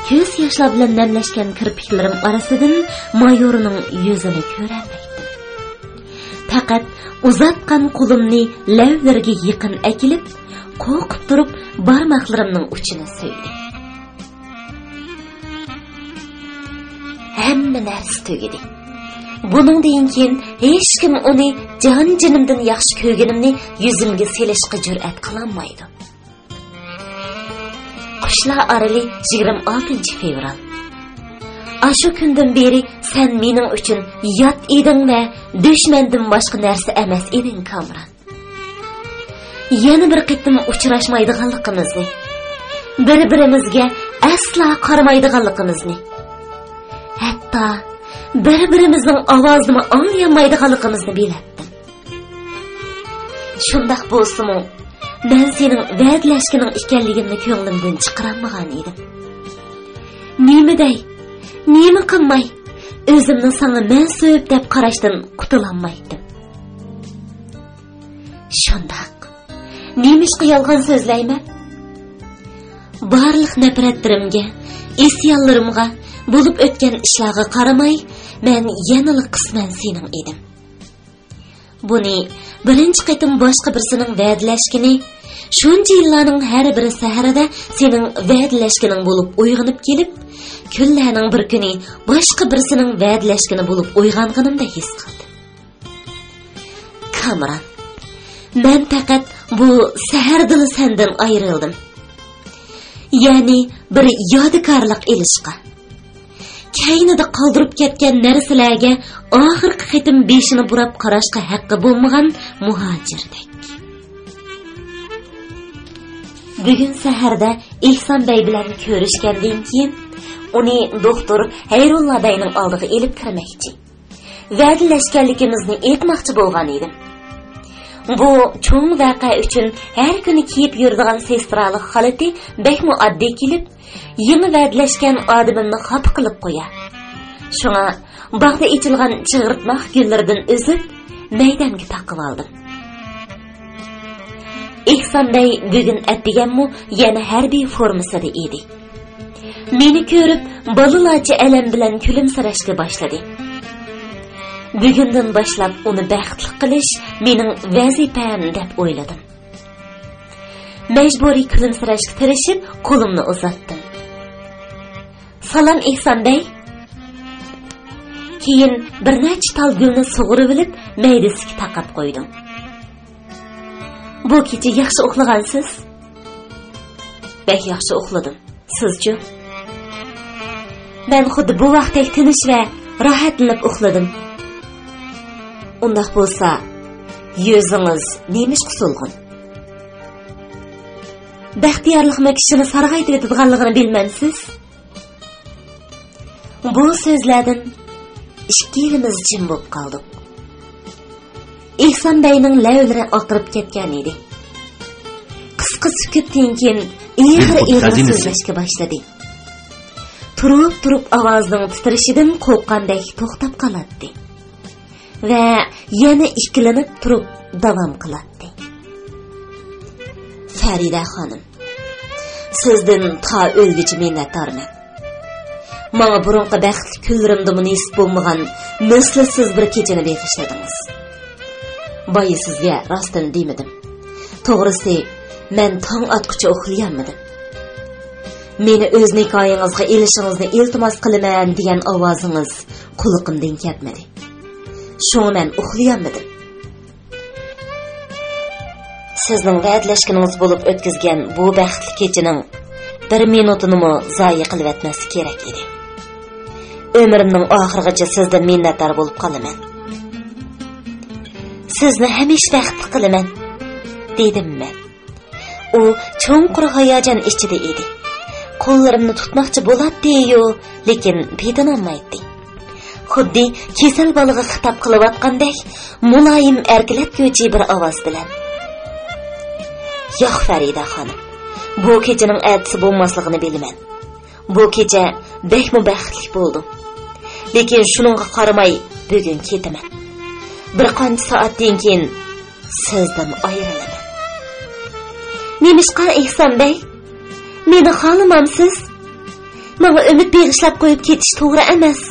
كۆز ياشلار بىلەن نەملەشكەن كىرپىكلىرىم ئارىسىدىن مايورنىڭ يۈزىنى كۆرەلمەيتتىم. پەقەت ئۇزاتقان قولۇمنى لەۋلىرىگە يېقىن ئەكېلىپ، قورقۇپ تۇرۇپ بارماقلىرىمنىڭ ئۇچىنى سۆيدى. ھەممە نەرسە تۈگىدى. بۇنىڭدىن كېيىن ھېچكىم ئۇنى جان-جېنىمدىن ياخشى كۆرگىنىمنى يۈزۈمگە سېلىشقا جۈرئەت قىلالمايدۇ. قۇشلار ئارىلى، يىگىرمە ئالتىنچى فېۋرال. ئاشۇ كۈندىن بېرى سەن مېنىڭ ئۈچۈن يات ئىدىڭ ۋە دۈشمەندىن باشقا نەرسە ئەمەس ئىدىڭ، كامران. يەنە بىر قېتىم ئۇچراشمايدىغانلىقىمىزنى، بىر-بىرىمىزگە ئەسلا قارىمايدىغانلىقىمىزنى، ھەتتا بىر-بىرىمىزنىڭ ئاۋازىنىمۇ ئاڭلىيالمايدىغانلىقىمىزنى بىلەتتىم. شۇنداق بولسىمۇ، مەن سېنىڭ ۋەدىلەشكىنىڭ ئىكەنلىكىنى كۆڭلۈمدىن چىقىرالمىغان ئىدىم. نېمە دەي، نېمە قىلماي، ئۆزۈمنى ساڭا مەنسۇپ دەپ قاراشتىن قۇتۇلالمايتتىم. شۇنداق. نېمىشقا يالغان سۆزلەيمەن؟ بارلىق نەپرەتلىرىمگە، ئىسيانلىرىمغا، بولۇپ ئۆتكەن ئىشلارغا قارىماي، مەن يەنىلا قىسمەن سېنىڭ ئىدىم. بۇنى بىرىنچى قېتىم باشقا بىرسىنىڭ ۋەدىلەشكىنى، شۇنچە يىللارنىڭ ھەر بىر سەھىرىدە سېنىڭ ۋەدىلەشكىنىڭ بولۇپ ئويغىنىپ كېلىپ، كۈنلەرنىڭ بىر كۈنى باشقا بىرسىنىڭ ۋەدىلەشكىنى بولۇپ ئويغانغىنىمدەك ھېس قىلدىم. كامران، مەن پەقەت بۇ سەھەردىلا سەندىن ئايرىلدىم. يەنى بىر يادىكارلىق ئېلىشقا، كەينىدە قالدۇرۇپ كەتكەن نەرسىلەرگە ئاخىرقى قېتىم بېشىنى بۇراپ قاراشقا ھەققى بولمىغان مۇھاجىردەك. بۈگۈن سەھەردە ئېھسان بەگ بىلەن كۆرۈشكەندىن كېيىن، ئۇنى دوختۇر ھەيرۇللا بەگنىڭ ئالدىغا ئېلىپ كىرمەكچى. ۋەدىلەشكەنلىكىمىزنى ئېيتماقچى بولغان ئىدىم. بۇ چوڭ ۋەقە ئۈچۈن ھەر كۈنى كىيىپ يۈرىدىغان سېسترالىق خالىتى بەكمۇ ئاددىي كېلىپ، يېڭى ۋەدىلەشكەن ئادىمىمنى خاپا قىلىپ قويار. شۇڭا باغدا ئېچىلغان چىغرىتماق گۈللىرىدىن ئۈزۈپ، مەيدەمگە تاقىۋالدىم. ئېھسان بەگ بۈگۈن ئەتىگەنمۇ يەنە ھەربىي فورمىسىدا ئىدى. مېنى كۆرۈپ، بالىلارچە ئەلەم بىلەن كۈلۈمسىرەشكە باشلىدى. بۈگۈندىن باشلاپ ئۇنى بەختلىك قىلىش مېنىڭ ۋەزىپەم، دەپ ئويلىدىم. مەجبۇرىي كۈلۈمسىرەشكە تىرىشىپ، قولۇمنى ئۇزاتتىم. سالام، ئېھسان بەگ. كېيىن بىر نەچچە تال گۈلنى سۇغۇرۇۋېلىپ، مەيدىسىگە تاقاپ قويدۇم. بۇ كېچە ياخشى ئۇخلىغانسىز؟ بەك ياخشى ئۇخلىدىم. سىزچۇ؟ مەن خۇددى بوۋاقتەك تىنچ ۋە راھەتلىنىپ ئۇخلىدىم. ئۇنداق بولسا، يۈزىڭىز نېمىشقا سولغۇن؟ بەختىيارلىقمۇ كىشىنى سارغايتىۋېتىدىغانلىقىنى بىلمەمسىز؟ بۇ سۆزلەردىن ئىككىلىمىز جىم بولۇپ قالدۇق. ئېھسان بەگنىڭ لەۋلىرى ئاقىرىپ كەتكەن ئىدى. قىسقا سۈكۈتتىن كېيىن ئېغىر-ئېغىر سۆزلەشكە باشلىدى. تۇرۇپ-تۇرۇپ ئاۋازىنىڭ تىترىشىدىن قورققاندەك توختاپ قالاتتى. ۋە يەنە ئىككىلىنىپ تۇرۇپ داۋام قىلاتتى. فەرىدە خانىم، سىزدىن تا ئۆلگۈچە مىننەتدارمەن. ماڭا بۇرۇنقى بەختلىك كۈنلىرىمدىمۇ نېسىپ بولمىغان مىسلىسىز بىر كېچىنى بېغىشلىدىڭىز. بايا سىزگە راستىنى دېمىدىم. توغرىسى، مەن تاڭ ئاتقۇچە ئۇخلىيالمىدىم. مېنى ئۆز نىكاھىڭىزغا ئېلىشىڭىزنى ئىلتىماس قىلىمەن دېگەن ئاۋازىڭىز قۇلىقىمدىن كەتمىدى. شۇڭا مەن ئۇخلىيالمىدىم. سىزنىڭ ۋەدىلەشكىنىڭىز بولۇپ ئۆتكۈزگەن بۇ بەختلىك كېچىنىڭ بىر مىنۇتىنىمۇ زايە قىلىۋەتمەسلىك كېرەك ئىدى. ئۆمرۈمنىڭ ئاخىرىغىچە سىزدىن مىننەتدار بولۇپ قالىمەن. سىزنى ھەمىشە بەختلىك قىلىمەن، دېدىم مەن. ئۇ چوڭقۇر ھاياجان ئىچىدە ئىدى. قوللىرىمنى تۇتماقچى بولاتتى-يۇ، لېكىن پېتىنالمايتتى. خۇددى كېسەل بالىغا خىتاب قىلىۋاتقاندەك مۇلايىم ئەركىلەتكۈچى بىر ئاۋاز بىلەن، ياق، فەرىدە خانىم، بۇ كېچىنىڭ ئەتىسى بولماسلىقىنى بىلىمەن. بۇ كېچە بەكمۇ بەختلىك بولدۇم. لېكىن شۇنىڭغا قارىماي، بۈگۈن كېتىمەن. بىر قانچە سائەتتىن كېيىن سىزدىن ئايرىلىمەن. نېمىشقا، ئېھسان بەگ؟ مېنى خالىمامسىز؟ ماڭا ئۈمىد بېغىشلاپ قويۇپ كېتىش توغرا ئەمەس.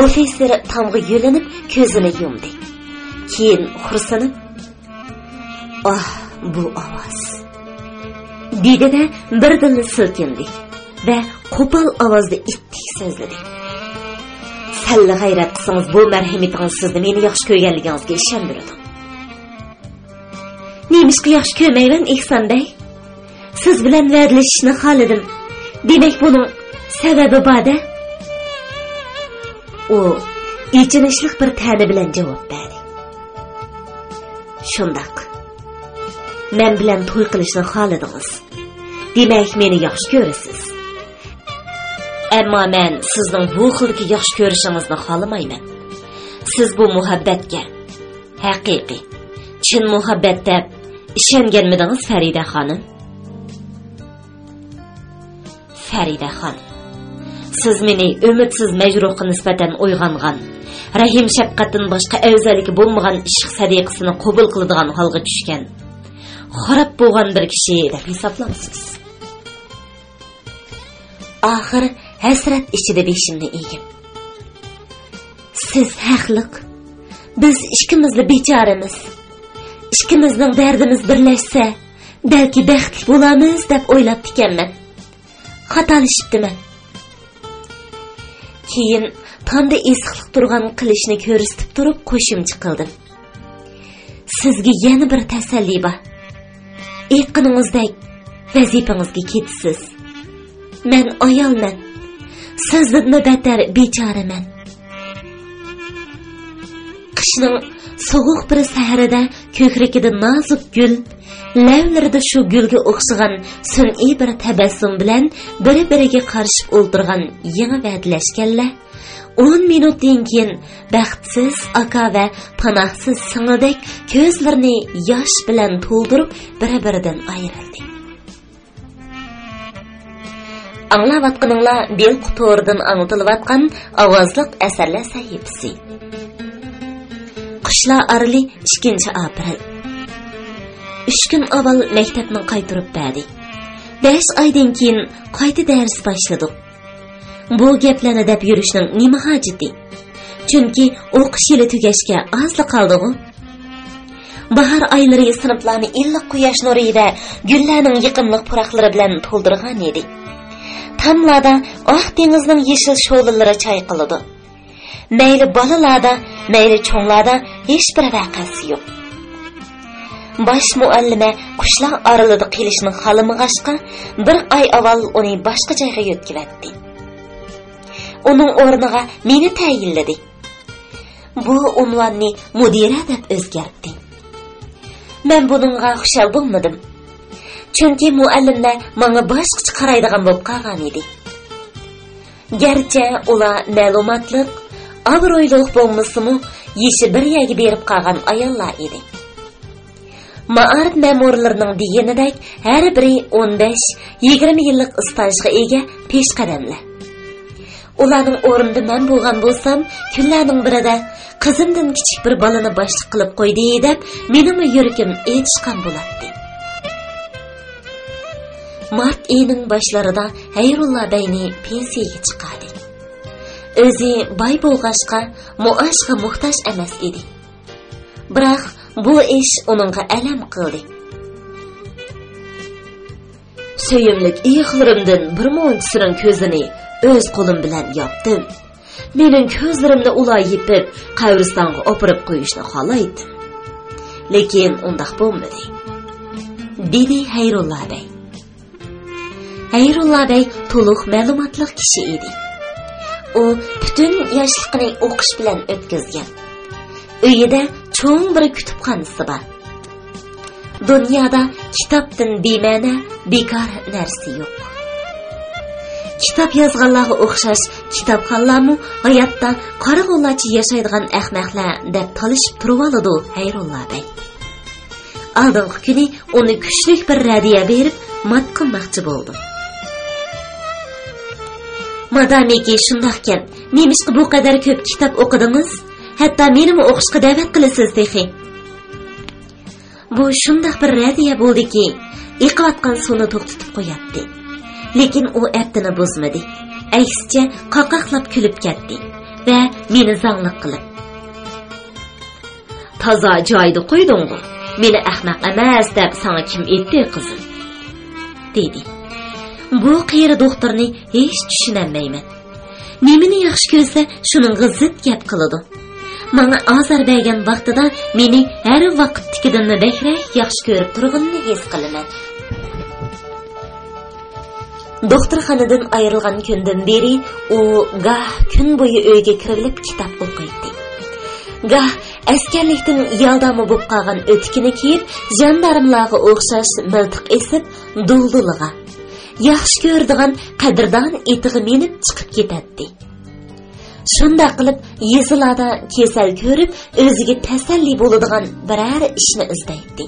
ئوفىتسېر تامغا يۆلىنىپ، كۆزىنى يۇمدى. كېيىن خورسىنىپ، ئاھ، بۇ ئاۋاز، دېدى-دە، بىردىنلا سىلكىندى ۋە قوپال ئاۋازدا ئىتتىك سۆزلىدى. سەللا غەيرەت قىلسىڭىز، بۇ مەرھىمىتىڭىز سىزنى مېنى ياخشى كۆرگەنلىكىڭىزگە ئىشەندۈرىدۇ. نېمىشقا ياخشى كۆرمەيمەن، ئېھسان بەگ؟ سىز بىلەن ۋەدىلىشىشنى خالىدىم. دېمەك، بۇنىڭ سەۋەبى بار-دە. ئۇ ئېچىنىشلىق بىر تەنە بىلەن جاۋاب بەردى. شۇنداق. مەن بىلەن توي قىلىشنى خالىدىڭىز. دېمەك، مېنى ياخشى كۆرىسىز. ئەمما مەن سىزنىڭ بۇ خىلدىكى ياخشى كۆرۈشىڭىزنى خالىمايمەن. سىز بۇ مۇھەببەتكە ھەقىقىي، چىن مۇھەببەت دەپ ئىشەنگەنمىدىڭىز، فەرىدە خانىم؟ فەرىدە خانىم، سىز مېنى ئۈمىدسىز مەجرۇھقا نىسبەتەن ئويغانغان، رەھىم-شەپقەتتىن باشقا ئەۋزەللىكى بولمىغان ئىشق سەدىقىسىنى قوبۇل قىلىدىغان ھالغا چۈشكەن، خاراب بولغان بىر كىشى دەپ ھېسابلامسىز؟ ئاخىر ھەسرەت ئىچىدە بېشىمنى ئېگىپ، سىز ھەقلىق. بىز ئىككىمىزلا بىچارىمىز. ئىككىمىزنىڭ دەردىمىز بىرلەشسە، بەلكى بەختلىك بولارمىز دەپ ئويلاپتىكەنمەن. خاتالىشىپتىمەن. كېيىن تامدا ئېسىقلىق تۇرغان قىلىچنى كۆرسىتىپ تۇرۇپ قوشۇمچە قىلدىم. سىزگە يەنە بىر تەسەللى بار. ئېيتقىنىڭىزدەك، ۋەزىپىڭىزگە كېتىسىز. مەن ئايالمەن. سىزدىنمۇ بەتەر بىچارىمەن. قىش كېچىنىڭ سوغۇق بىر سەھىرىدە كۆكرىكىدە نازۇك گۈل، لەۋلىرىدە شۇ گۈلگە ئوخشىغان سۈنئىي بىر تەبەسسۇم بىلەن بىر-بىرىگە قارىشىپ ئولتۇرغان يېڭى ۋەدىلەشكەنلەر ئون مىنۇتتىن كېيىن بەختسىز ئاكا ۋە پاناھسىز سىڭىلدەك كۆزلىرىنى ياش بىلەن تولدۇرۇپ بىر-بىرىدىن ئايرىلدى. ئاڭلاۋاتقىنىڭلار بىلقۇ تورىدىن ئاڭلىتىلىۋاتقان ئاۋازلىق ئەسەرلەر سەھىپىسى. قۇشلار ئارىلى، ئىككىنچى ئاپرېل. ئۈچ كۈن ئاۋۋال مەكتەپنى قايتۇرۇپ بەردى. بەش ئايدىن كېيىن قايتا دەرس باشلىدۇق. بۇ گەپلەرنى دەپ يۈرۈشنىڭ نېمە ھاجىتى؟ چۈنكى ئوقۇش يىلى تۈگەشكە ئازلا قالدىغۇ. باھار ئايلىرى سىنىپلارنى ئىللىق قۇياش نۇرى ۋە گۈللەرنىڭ يېقىملىق پۇراقلىرى بىلەن تولدۇرغان ئىدى. تاملاردا ئاق دېڭىزنىڭ يېشىل شولىلىرى چايقىلىدۇ. مەيلى بالىلاردا، مەيلى چوڭلاردا ھېچبىر ۋەقەسى يوق. باش مۇئەللىمە قۇشلار ئارىلىدا قېلىشنى خالىمىغاچقا، بىر ئاي ئاۋۋال ئۇنى باشقا جايغا يۆتكىۋەتتى. ئۇنىڭ ئورنىغا مېنى تەيىنلىدى. بۇ ئۇنۋاننى مۇدىرە دەپ ئۆزگەرتتى. مەن بۇنىڭغا خۇشال بولمىدىم. چۈنكى مۇئەللىملەر ماڭا باشقىچە قارايدىغان بولۇپ قالغان ئىدى. گەرچە ئۇلار مەلۇماتلىق، ئابرۇيلۇق بولمىسىمۇ، يېشى بىر يەرگە بېرىپ قالغان ئاياللار ئىدى. مائارىپ مەمۇرلىرىنىڭ دېگىنىدەك، ھەر بىرى ئون بەش، يىگىرمە يىللىق ئىستاژغا ئىگە پېشقەدەملەر. ئۇلارنىڭ ئورنىدا مەن بولغان بولسام، كۈنلەرنىڭ بىرىدە «قىزىمدىن كىچىك بىر بالىنى باشلىق قىلىپ قويدى» دەپ، مېنىڭمۇ يۈرىكىم ئېچىشقان بولاتتى. مارت ئېيىنىڭ باشلىرىدا ھەيرۇللا بەينى پېنسىيەگە چىقاردى. ئۆزى باي بولغاچقا، مائاشقا موھتاج ئەمەس ئىدى. بىراق، بۇ ئىش ئۇنىڭغا ئەلەم قىلدى. سۆيۈملۈك ئېيىقلىرىمدىن بىر مۇنچىسىنىڭ كۆزىنى ئۆز قولۇم بىلەن ياپتىم. مېنىڭ كۆزلىرىمنى ئۇلار يېپىپ، قەبرىستانغا ئاپىرىپ قويۇشنى خالايتتىم. لېكىن ئۇنداق بولمىدى، دېدى ھەيرۇللا بەگ. ھەيرۇللا بەگ تولۇق مەلۇماتلىق كىشى ئىدى. ئۇ پۈتۈن ياشلىقىنى ئوقۇش بىلەن ئۆتكۈزگەن. ئۆيىدە چوڭ بىر كۇتۇپخانىسى بار. دۇنيادا كىتابتىن بىمەنە، بىكار نەرسە يوق. كىتاب يازغانلارغا ئوخشاش كىتابخانلارمۇ ھاياتتا قارىغۇلارچە ياشايدىغان ئەخمەقلەر دەپ تالىشىپ تۇرۇۋالىدۇ ھەيرۇللا بەگ. ئالدىنقى كۈنى ئۇنى كۈچلۈك بىر رەددىيە بېرىپ مات قىلماقچى بولدۇم. مادامىكى شۇنداقكەن، نېمىشقا بۇ قەدەر كۆپ كىتاب ئوقۇدىڭىز؟ ھەتتا مېنىمۇ ئوقۇشقا دەۋەت قىلىسىز تېخى. بۇ شۇنداق بىر رەددىيە بولدىكى، ئېقىۋاتقان سۇنى توختىتىپ قوياتتى. لېكىن ئۇ ئەپتىنى بۇزمىدى. ئەكسىچە، قاقاقلاپ كۈلۈپ كەتتى ۋە مېنى زاڭلىق قىلىپ، «تازا جايىدا قويدۇڭغۇ؟ مېنى ئەخمەق ئەمەس دەپ ساڭا كىم ئېيتتى، قىزىم؟» دېدى. بۇ قېرى دوختۇرنى ھېچ چۈشىنەلمەيمەن. نېمىنى ياخشى كۆرسە، شۇنىڭغا زىت گەپ قىلىدۇ. ماڭا ئازار بەرگەن ۋاقتىدا مېنى ھەر ۋاقىتتىكىدىنمۇ بەكرەك ياخشى كۆرۈپ تۇرغىنىنى ھېس قىلىمەن. دوختۇرخانىدىن ئايرىلغان كۈندىن بېرى ئۇ گاھ كۈن بويى ئۆيگە كىرىۋېلىپ كىتاب ئوقۇيتتى. گاھ ئەسكەرلىكتىن يالداما بولۇپ قالغان ئۆتۈكىنى كىيىپ، ژاندارملارغا ئوخشاش مىلتىق ئېسىپ، دۇلدۇلىغا، ياخشى كۆرىدىغان قەدىردان ئېتىغا مىنىپ چىقىپ كېتەتتى. شۇنداق قىلىپ، يېزىلاردا كېسەل كۆرۈپ، ئۆزىگە تەسەللى بولىدىغان بىرەر ئىشنى ئىزدەيتتى.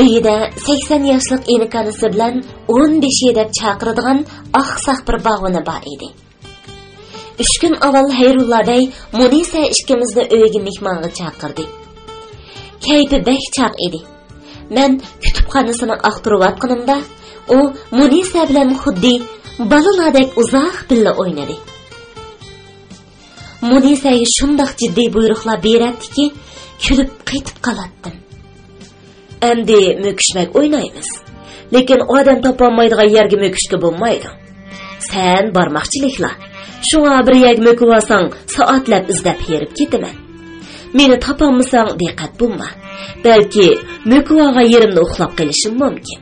ئۆيىدە سەكسەن ياشلىق ئىنىكانىسى بىلەن ئون بېشى دەپ چاقىرىدىغان ئاقساق بىر باغۋىنى بار ئىدى. ئۈچ كۈن ئاۋۋال ھەيرۇللا بەي مۇنىسە ئىككىمىزنى ئۆيىگە مېھمانغا چاقىردى. كەيپى بەك چاق ئىدى. مەن كۇتۇپخانىسىنى ئاختۇرۇۋاتقىنىمدا، ئۇ مۇنىسە بىلەن خۇددى بالىلاردەك ئۇزاق بىللە ئوينىدى. مۇنىسەگە شۇنداق جىددىي بۇيرۇقلار بېرەتتىكى، كۈلۈپ قېتىپ قالاتتىم. «ئەمدى مۆكۈشمەك ئوينايمىز. لېكىن ئادەم تاپالمايدىغان يەرگە مۆكۈشكە بولمايدۇ. سەن بارماقچىلىكلا. شۇڭا بىر يەرگە مۆكۈۋالساڭ، سائەتلەپ ئىزدەپ ھېرىپ كېتىمەن. مېنى تاپالمىساڭ، دىققەت بولما. بەلكى مۆكۈۋالغان يېرىمدە ئۇخلاپ قېلىشىم مۇمكىن.»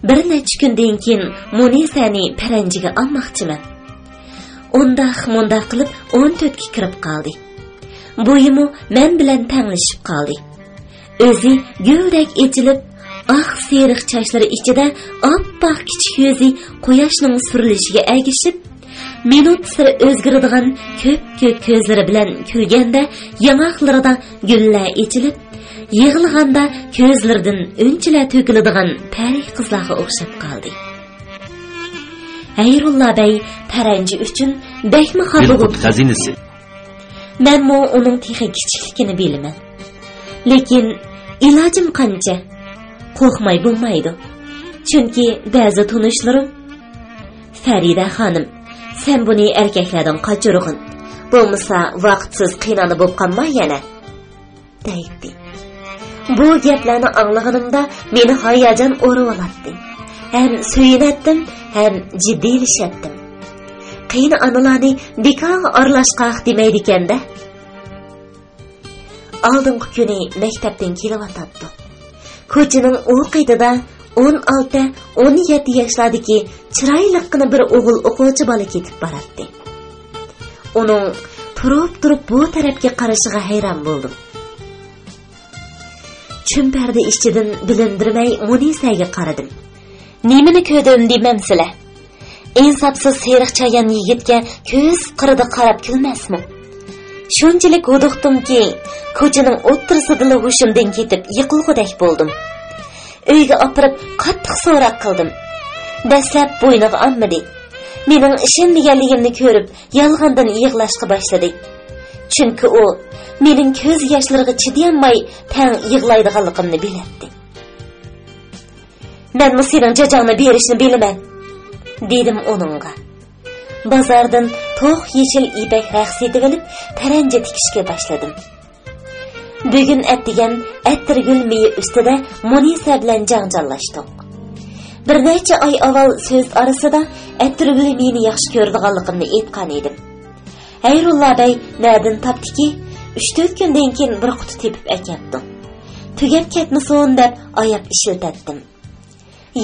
بىر نەچچە كۈندىن كېيىن مۇنىسەنى پەرەنجىگە ئالماقچىمەن. ئۇنداق مۇنداق قىلىپ ئون تۆتكە كىرىپ قالدى. بويىمۇ مەن بىلەن تەڭلىشىپ قالدى. ئۆزى گۈلدەك ئېچىلىپ، ئاق سېرىق چاچلىرى ئىچىدە ئاپئاق كىچىك يۈزى قۇياشنىڭ سۈرۈلۈشىگە ئەگىشىپ، مىنۇت سېرى ئۆزگىرىدىغان كۆپكۆك كۆزلىرى بىلەن كۈلگەندە ياڭاقلىرىدا گۈللەر ئېچىلىپ، يىغلىغاندا كۆزلىرىدىن ئۈنچىلەر تۆكۈلىدىغان پەرى قىزلارغا ئوخشاپ قالدى. ھەيرۇللا بەي پەرەنجى ئۈچۈن بەكمۇ خاپا بولدى. خەزىنىسى. مەنمۇ ئۇنىڭ تېخى كىچىكلىكىنى بىلىمەن. لېكىن ئىلاجىم قانچە؟ قورقماي بولمايدۇ. چۈنكى بەزى تونۇشلىرىم، «فەرىدە خانىم، سەن بۇنى ئەركەكلەردىن قاچۇرغىن. بولمىسا ۋاقىتسىز قىينانا بولۇپ قالما يەنە» دەيتتى. بۇ گەپلەرنى ئاڭلىغىنىمدا مېنى ھاياجان ئورۇۋالاتتى. ھەم سۆيۈنەتتىم، ھەم جىددىيلىشەتتىم. قېيىنئانىلارنى بىكارغا ئارىلاشقاق دېمەيدىكەن-دە. ئالدىنقى كۈنى مەكتەپتىن كېلىۋاتاتتۇق. كوچىنىڭ ئۇ قېتىدا ئون ئالتە، ئون يەتتە ياشلاردىكى چىرايلىققىنا بىر ئوغۇل ئوقۇغۇچى بالا كېتىپ باراتتى. ئۇنىڭ تۇرۇپ-تۇرۇپ بۇ تەرەپكە قارىشىغا ھەيران بولدۇم. چۈمپەردە ئىچىدىن بىلىندۈرمەي مۇنىسەگە قارىدىم. نېمىنى كۆردۈم دېمەمسىلە؟ ئىنساپسىز سېرىق چايان يىگىتكە كۆز قىرىدا قاراپ كۈلمەسمۇ؟ شۇنچىلىك ھودۇقتۇمكى، كوچىنىڭ ئوتتۇرىسىدىلا ھوشۇمدىن كېتىپ يىقىلغۇدەك بولدۇم. ئۆيگە ئاپىرىپ قاتتىق سوراق قىلدىم. دەسلەپ بوينىغا ئالمىدى. مېنىڭ ئىشەنمىگەنلىكىمنى كۆرۈپ، يالغاندىن يىغلاشقا باشلىدى. چۈنكى ئۇ مېنىڭ كۆز ياشلىرىغا چىدىيالماي تەڭ يىغلايدىغانلىقىمنى بىلەتتى. «مەنمۇ سېنىڭ جاجاڭنى بېرىشنى بىلىمەن»، دېدىم ئۇنىڭغا. بازاردىن توق يېشىل يىپەك رەخ سېتىۋېلىپ، پەرەنجە تىكىشكە باشلىدىم. بۈگۈن ئەتىگەن ئەتىرگۈل مېيى ئۈستىدە مۇنىسە بىلەن جاڭجاللاشتۇق. بىر نەچچە ئاي ئاۋۋال سۆز ئارىسىدا ئەتىرگۈل مېيىنى ياخشى كۆرىدىغانلىقىمنى ئېيتقان ئىدىم. ھەيرۇللا بەي نەدىن تاپتىكى، ئۈچ تۆت كۈندىن كېيىن بىر قۇتا تېپىپ ئەكەپتۇ. تۈگەپ كەتمىسۇن دەپ ئاياپ ئىشلىتەتتىم.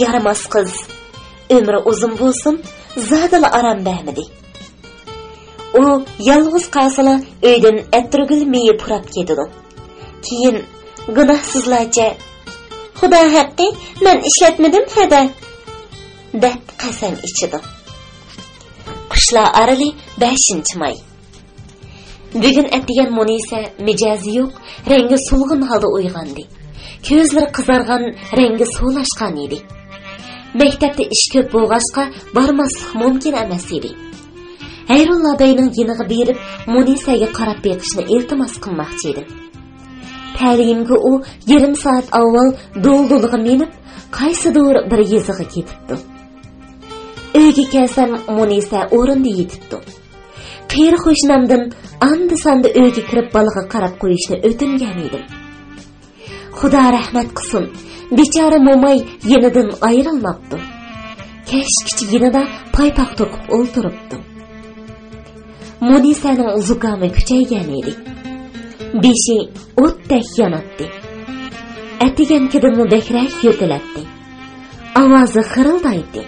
يارىماس قىز. ئۆمرى ئۇزۇن بولسۇن، زادىلا ئارام بەرمىدى. ئۇ يالغۇز قالسىلا، ئۆيدىن ئەتىرگۈل مېيى پۇراپ كېتىدۇ. كېيىن گۇناھسىزلارچە، «خۇدا ھەققى، مەن ئىشلەتمىدىم ھەدە» دەپ قەسەم ئىچىدۇ. قۇشلار ئارىلى، بەشىنچى ماي. بۈگۈن ئەتىگەن مۇنىسە مىجەزى يوق، رەڭگى سولغۇن ھالدا ئويغاندى. كۆزلىرى قىزارغان، رەڭگى سۇلاشقان ئىدى. مەكتەپتە ئىش كۆپ بولغاچقا، بارماسلىق مۇمكىن ئەمەس ئىدى. ھەيرۇللا بەينىڭ يېنىغا بېرىپ، مۇنىسەگە قاراپ بېقىشنى ئىلتىماس قىلماقچى ئىدىم. تەلىيىمگە ئۇ يېرىم سائەت ئاۋۋال دولدۇلىغا مىنىپ، قايسىدۇر بىر يېزىغا كېتىپتۇ. ئۆيگە كەلسەم، مۇنىسە ئورنىدا يېتىپتۇ. قېرى قوشنامدىن ئاندا-ساندا ئۆيگە كىرىپ بالىغا قاراپ قويۇشنى ئۆتۈنگەن ئىدىم. خۇدا رەھمەت قىلسۇن، بىچارە موماي يېنىدىن ئايرىلماپتۇ. كەچكىچە يېنىدا پايپاق توقۇپ ئولتۇرۇپتۇ. مۇنىسەنىڭ زۇكامى كۈچەيگەن ئىدى. بېشى ئوتتەك ياناتتى. ئەتىگەنكىدىنمۇ بەكرەك يۆتىلەتتى. ئاۋازى خىرىلدايتتى.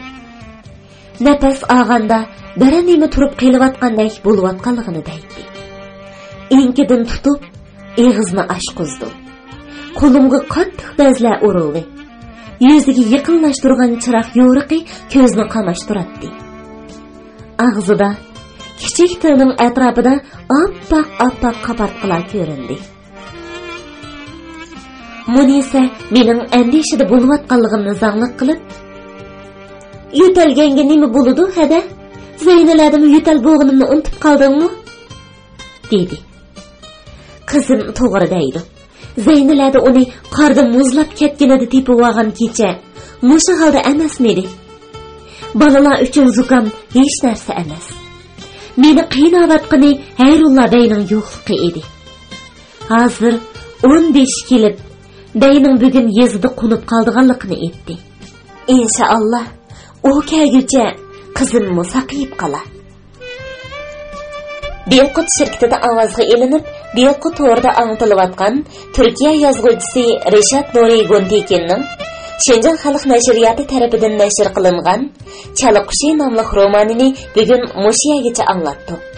نەپەس ئالغاندا بىرەر نېمە تۇرۇپ قېلىۋاتقاندەك بولۇۋاتقانلىقىنى دەيتتى. ئېڭىكىدىن تۇتۇپ، ئېغىزىنى ئاچقۇزدۇم. قولۇمغا قاتتىق بەزلەر ئۇرۇلدى. يۈزىگە يېقىنلاشتۇرغان چىراغ يورۇقى كۆزنى قاماشتۇراتتى. ئاغزىدا، كىچىك تىلىنىڭ ئەتراپىدا ئاپئاق-ئاپئاق قاپارتقىلار كۆرۈندى. مۇنىسە مېنىڭ ئەندىشىدە بولۇۋاتقانلىقىمنى زاڭلىق قىلىپ، «يۆتەلگەنگە نېمە بولىدۇ، ھەدە؟ زەينىلەدىمۇ يۆتەل بولغىنىمنى ئۇنتۇپ قالدىڭمۇ؟» دېدى. قىزىم توغرا دەيدۇ. زەينىلەدە ئۇنى قاردا مۇزلاپ كەتكىنىدە تېپىۋالغان كېچە مۇشۇ ھالدا ئەمەسمىدى؟ بالىلار ئۈچۈن زۇكام ھېچ نەرسە ئەمەس. مېنى قىيناۋاتقىنى ھەيرۇللا بەينىڭ يوقلۇقى ئىدى. ھازىر ئون بەشكە كېلىپ، بەينىڭ بۈگۈن يېزىدا قونۇپ قالىدىغانلىقىنى ئېيتتى. ئىنشائاللا، ئۇ كەلگۈچە قىزىممۇ ساقىيىپ قالار. بىلقۇت شىركىتىدە ئاۋازغا ئېلىنىپ، بىلقۇت تورىدا ئاڭلىتىلىۋاتقان تۈركىيە يازغۇچىسى رىشات نۇرى گۇنتېكىننىڭ شىنجاڭ خەلق نەشرىياتى تەرىپىدىن نەشر قىلىنغان چالا قۇشى ناملىق رومانىنى بۈگۈن مۇشۇ يەرگىچە ئاڭلاتتۇق.